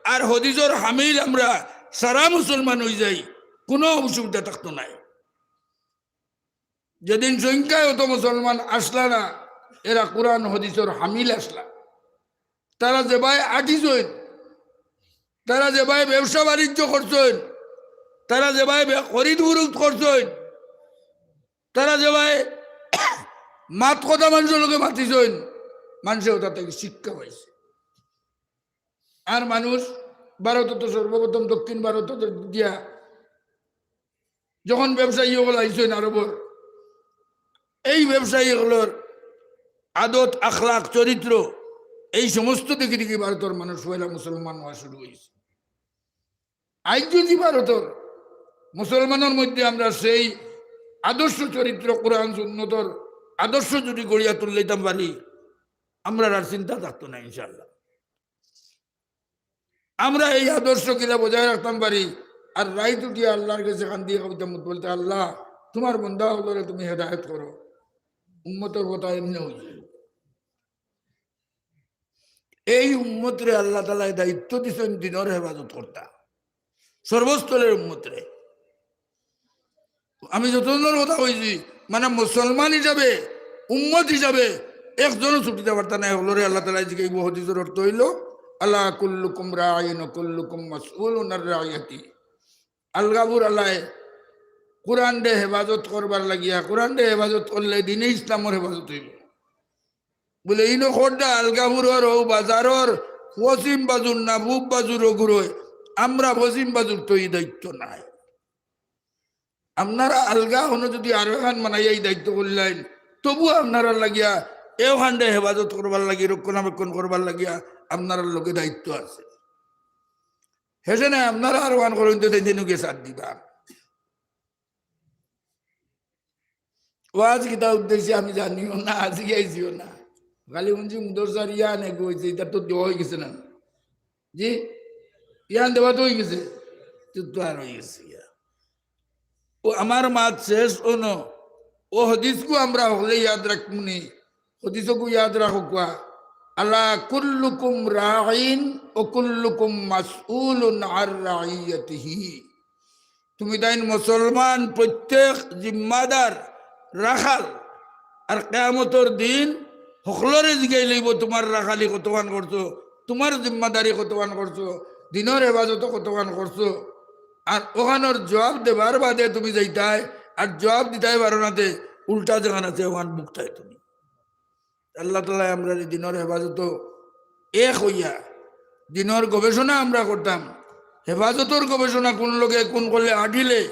আর হাদিসর হামিল আমরা সারা মুসলমান অই যাই, কুনু অসুবিধা থাকতো নায়। যেদিন সংখ্যায় অত মুসলমান আছলা না, এরা কোরআন হাদিসর হামিল আছলা। তারা যেবায় আটিছইন, তারা যেবায় ব্যবসা বাণিজ্য করছইন, তারা যেবায় বে-, খরিদ ফরোক্ত করছইন, তারা যেবায় মাত কথা মানষর লগে মাতিছইন, মানষে অতা থাকি শিক্ষা পাইছে। আর মানুষ ভারতো তো সর্বপ্রথম দক্ষিণ ভারতো তো গিয়া যখন ব্যবসায়ী অকল আইছইন আরবর, এই ব্যবসায়ী অকলর আদত, আখলাক, চরিত্র, এই সমস্ত দেখি দেখি ভারতর মানুষ পয়লা মুসলমান অওয়া শুরু অইছে। আইজ যদি ভারতর মুসলমানর মধ্যে আমরা সেই আদর্শ চরিত্র, কোরআন সুন্নতর আদর্শ যদি গড়িয়া তুলিলাইতাম পারি, আমরার আর চিন্তা থাকতো না ইনশাআল্লাহ। আমরা এই আদর্শ কিলা বজায় রাখতাম পারি, আর রাইত উঠিয়া আল্লার গেছে কান্দিয়া কইতাম, বলতে, "আল্লাহ, তুমার বন্দা অকলরে তুমি হেদায়েত করো।" উম্মতর কথা এমনে অইছে। এই উম্মতরে আল্লাহ তাআলায় দায়িত্ব দিছইন দিনর হেফাজত করতা, সর্বস্তরের উম্মতরে। আমি যতজনর কথা কইছি, মানে মুসলমান হিসাবে, উম্মত হিসাবে একজনও ছুটিতা পারতা নায়। অকলরে আল্লাহ তাআলায় জিগাইবো, হাদিসর অর্থ অইলো, "আলা কুল্লুকুম রাইন ওয়া কুল্লুকুম মাসউলুন আন রাইয়াতি।" আলগাবুর আলায় কোরআনরে হেফাজত করবার লাগিয়া, কোরআনরে হেফাজত করলে দ্বীনে ইসলামর হেফাজত অইবো। বুলে, ইনো খোদ্দা আলগাবুরর অউ বাজারর পশ্চিম বাজুর না পুব বাজুর অগুরে, আমরা পশ্চিম বাজুর তো ই দায়িত্ব নাই। আপনারা আলগা অনো যদি আরো এখান বানাইয়া ই দায়িত্ব করিলাইন, তবু আপনারার লাগিয়া এওখানরে হেফাজত করবার লাগি, রক্ষণাবেক্ষণ করবার লাগিয়া আপনারার লগে দায়িত্ব আছে। হেষে নায় আপনারা আরো এখান করইন তো তাইন যেন গিয়া সাথ দিবা। ওয়াজ কিতা উদ্দেশ্যে আমি জানিও না, আজি আইছিও না। খালি হুনছি মুদরসার ইয়ান এগু অইছে, ইতা তো দেওয়া অইগেছে না? জি? ইয়ান দেওয়া তো অইগেছে? তো, তো আর অইগেছে ইয়া। ও আমার মাত শেষ অনো। ও হাদিসগু আমরা হকলে ইয়াদ রাখমুনি। হাদিসগু ইয়াদ রাখউক্কা। "আলা কুল্লুকুম রাইন ওয়া কুল্লুকুম মাসউলুন আন রাইয়াতিহি।" তুমি তাইন মুসলমান, প্রত্যেক জিম্মাদার, রাখাল। আর কিয়ামতর দিন হকলরে জিগাইলাইবো, "তুমার রাখালি কতখান করছো, তুমার জিম্মাদারি কতখান করছো, দ্বীনর হেফাজত কতখান করছো?" আর অখানর জুয়াব দেবার বাদে তুমি যাইতায়, আর জুয়াব দিতায় পারো না তে উল্টা যেখান আছে অখান ভুগতায় তুমি। আল্লাহ তাআলায় আমরারে দ্বীনর হেফাজতো এক অইয়া দ্বীনর গবেষণা আমরা করতাম। হেফাজতর গবেষণা কুন লগে কুন করলে আটিলে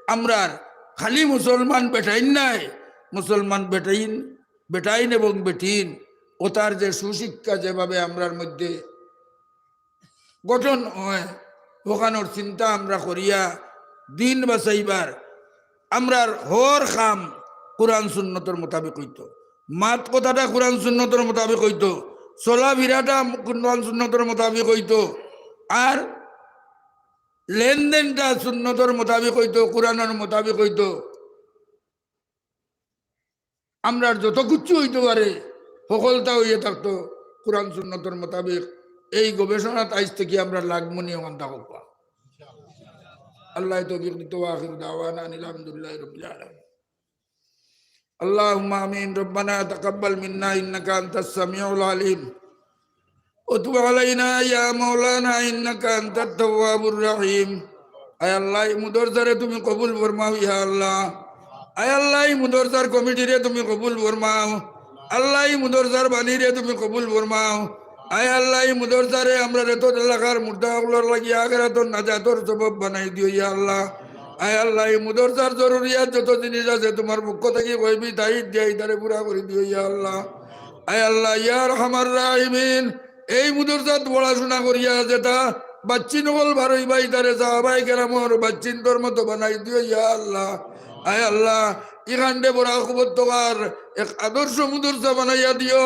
আমরার খালি মুসলমান বেটাইন নায়, মুসলমান বেটাইন, বেটাইন এবং বেটিন, অতার যে সুশিক্ষা যেভাবে আমরার মধ্যে গঠন অয়, অখানর চিন্তা আমরা করিয়া দ্বীন বাচাইবার, আমরার হর কাম কোরআন সুন্নতর মোতাবেক অইতো, মাত কথাটা কোরআন সুন্নতর মোতাবেক অইতো, চলাফিরাটা কোরআন সুন্নতর মোতাবেক অইতো, আর লেনদেনটা সুন্নতর মোতাবেক অইতো, কোরআনর মোতাবেক অইতো। আমরার যত কিচ্ছু অইতো পারে, হকলতা অইয়া থাকতো কোরআন সুন্নতর মোতাবেক। এই গবেষণাত আইজ থাকি আমরা লাগমুনি অখান থাকউক্কা। আল্লায় তৌফিক দিতো। ওয়া আখিরু দাওয়ানা আনিল হামদুলিল্লাহি রাব্বিল আলামিন। আল্লাহুম্মা আমিন। রব্বানা তাকাব্বাল মিন্না ইন্নাকা আনতাস সামিউল আলিম। وتب علينا يا مولانا إنك أنت التواب الرحيم. আয় আল্লাহ, এই মুদরসারে তুমি কবুল ফরমাও ইয়া আল্লাহ। আয় আল্লাহ, এই মুদরসার কমিটিরে তুমি কবুল ফরমাও। আল্লাহ, এই মুদরসার বাণীরে তুমি কবুল ফরমাও। আয় আল্লাহ, এই মুদরসারে আমরার এত এলাকার মুর্দা অকলর লাগি আখেরাতর নাজাতর সবব বানাই দিও ইয়া আল্লাহ। আয় আল্লাহ, এই মুদরসার জরুরিয়াত যত জিনিস আছে তুমার পক্ষ থাকি কইবি তাই দিয়া ইতারে পুরা করি দিও ইয়া আল্লাহ। আয় আল্লাহ, ইয়া আরহামার রাহিমিন, এই মুদরসাত পড়াশুনা করিয়া যেতা বাচ্চিন অকল বার অইবা ইতারে সাহাবায়ে কেরামর বাচ্চিন্তর মতো বানাই দিও ইয়া আল্লাহ। আয় আল্লাহ, ইখানরে বড় উপত্যকার এক আদর্শ মুদরসা বানাইয়া দিও।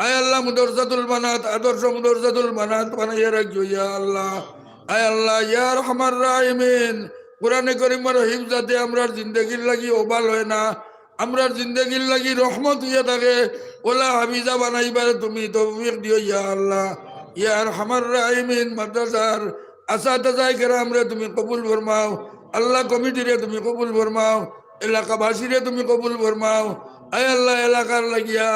আয় আল্লাহ, মুদরসাতুল বানাত আদর্শ মুদরসাতুল বানাত বানাইয়া রাখিও ইয়া আল্লাহ। আয় আল্লাহ, ইয়া আরহামার রাহিমিন, কোরআনে করিমর হিফজ যাতে আমরার জিন্দেগির লাগি ওবাল অয় না, আমরার জিন্দেগির লাগি রহমত অইয়া থাকে, অলা হাফিজা বানাইবার তুমি তৌফিক দিও ইয়া আল্লাহ। ইয়া আরহামার রাহিমিন, মাদ্রাসার আসাতাজায়ে কেরামরে তুমি কবুল ফরমাও, আল্লাহ কমিটিরে তুমি কবুল ফরমাও, এলাকাবাসীরে তুমি কবুল ফরমাও। আয় আল্লাহ, এলাকার লাগিয়া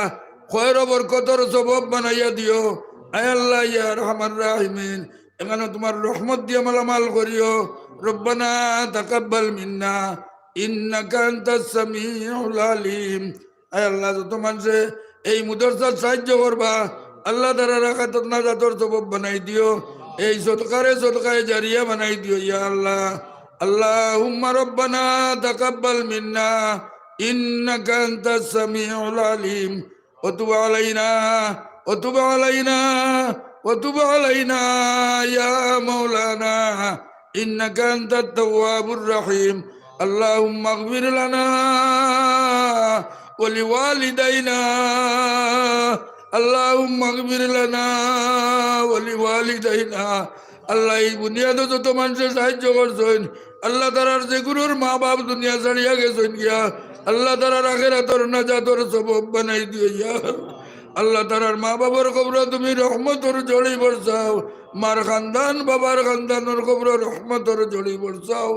খয়র বরকতর সবব বানাইয়া দিও। আয় আল্লাহ, ইয়া আরহামার রাহিমিন, এখানো তুমার রহমত দিয়া মালামাল করিও। ربنا تقبل منا إنك أنت السميع العليم. আয় আল্লাহ, যত মানষে এই মুদরসাত সাহায্য করবা, আল্লাহ তারার আখেরাতর নাজাতর সবব বানাই দিও। এই সদকারে সদকায়ে জারিয়া বানাই দিও ইয়া আল্লাহ। اللهم ربنا تقبل منا إنك أنت السميع العليم وتب علينا، وتب علينا، وتب علينا يا مولانا إنك أنت التواب الرحيم. اللهم اغفر لنا ولوالدينا، اللهم اغفر لنا ولوالدينا. আল্লাহ, এই বুনিয়াদো যত মানষে সাহায্য করছইন, আল্লাহ তারার যেগুলোর মা বাপ দুনিয়া ছাড়িয়া গেছইন গিয়া, আল্লাহ তারার আখেরাতর নাজাতর সবব বানাই দিও ইয়া আল্লাহ। আল্লাহ তারার মা বাবার কবরো তুমি রহমতর ঝড়ি বরসাও, মার খানদান বাবার খানদানর কবরো রহমতর ঝড়ি বরসাও।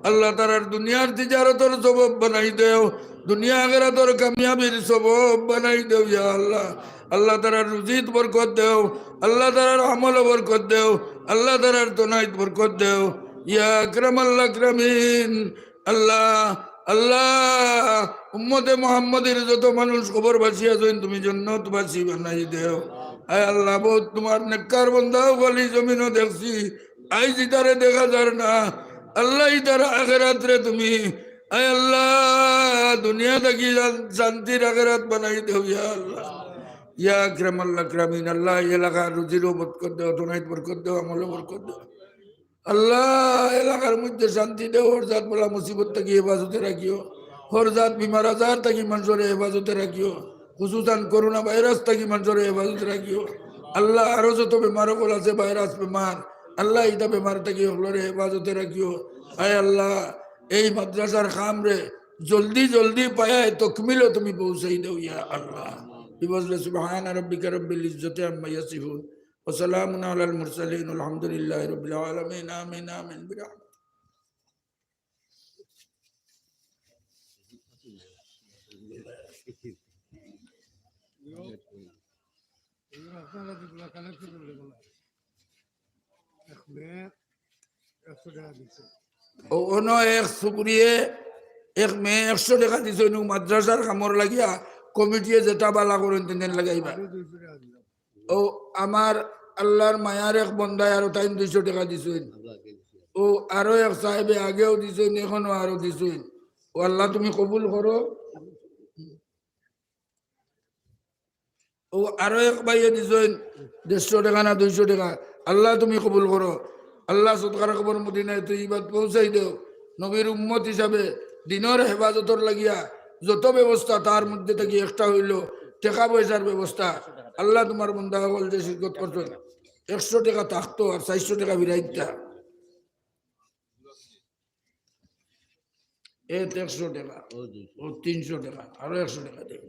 আল্লাহ তারার দুনিয়ার তিজারতর সবব বানাই দেও, দুনিয়া আখেরাতর কামিয়াবির সবব বানাই দেও ইয়া আল্লাহ। আল্লাহ তারার রুজিত বরকত দেও, আল্লাহ তারার আমলো বরকত দেও, আল্লাহ তারার তনাইত বরকত দেও। ইয়া আকরামাল আকরামিন, আল্লাহ, আল্লাহ, উম্মতে মুহাম্মদীর যত মানুষ কবরবাসী আছইন, তুমি জন্নতবাসী বানাই দেও। আয় আল্লাহ, বউত তুমার নেককার বন্দা অকল ই জমিনো দেখছি, আইজ ইতারে দেখা যার না। আল্লাহ, ইতার আখেরাতরে তুমি, আয় আল্লাহ, দুনিয়া থাকি শান-, শান্তির আখেরাত বানাই দেও, ইয়া আল্লাহ। ইয়া আকরামাল আকরামিন, আল্লাহ, এই এলাকার রুজিরও বরকত দেও, তনাইত বরকত দেও, আমলো বরকত দেও। আল্লাহ, এলাকার মধ্যে শান্তি দেও, হর জাত বালা মুসিবত থাকি হেফাজতে রাখিও, হর জাত বিমার আজার থাকি মানষরে হেফাজতে রাখিও, খুসুসান করোনা ভাইরাস থাকি মানষরে হেফাজতে রাখিও। আল্লাহ, আরো যত বেমার অকল আছে, ভাইরাস বেমার, আল্লাহ, ইতা বেমার থাকি হকলরে হেফাজতে রাখিও। আয় আল্লাহ, এই মাদ্রাসার কামরে জলদি জলদি পায়ায় তকমিলো তুমি পৌঁছাই দেও, ইয়া আল্লাহ। কি বললে, سبحان ربك رب العزة عما يصفون وسلام على المرسلين والحمد لله رب العالمين. آمين، آمين، برحمتك. ও, অনো এক সুপুরিয়ে, এক মেয়ে একশো টেকা দিছইন, অউ মাদ্রাসার কামর লাগিয়া কমিটিয়ে যেটা বালা করইন, তেন তেন লাগাইবা। ও, আমার আল্লাহর মায়ার এক বন্দায় আরো তাইন দুইশো টেকা দিছইন। ও, আরো এক সাহেবে আগেও দিছইন, এখনো আরো দিছইন। ও আল্লাহ, তুমি কবুল করো। ও, আরো এক ভাইয়ে দিছইন দেড়শো টেকা না দুইশো টেকা। আল্লাহ, তুমি কবুল করো। আল্লাহ, সদকার খবর মদিনায় তৈয়বাত পৌঁছাই দেও। নবীর উম্মত হিসাবে দিনর হেফাজতর লাগিয়া যত ব্যবস্থা, তার মধ্যে থাকি একটা অইলো টেকা পয়সার ব্যবস্থা। আল্লাহ, তুমার বন্দা অকল যে শিরকত করছইন, একশো টেকা থাকতো আর চাইরশো টেকা ফিরাই দিতা। এ তো একশো টেকা, ও তিনশো টেকা, আরো একশো টেকা দেই।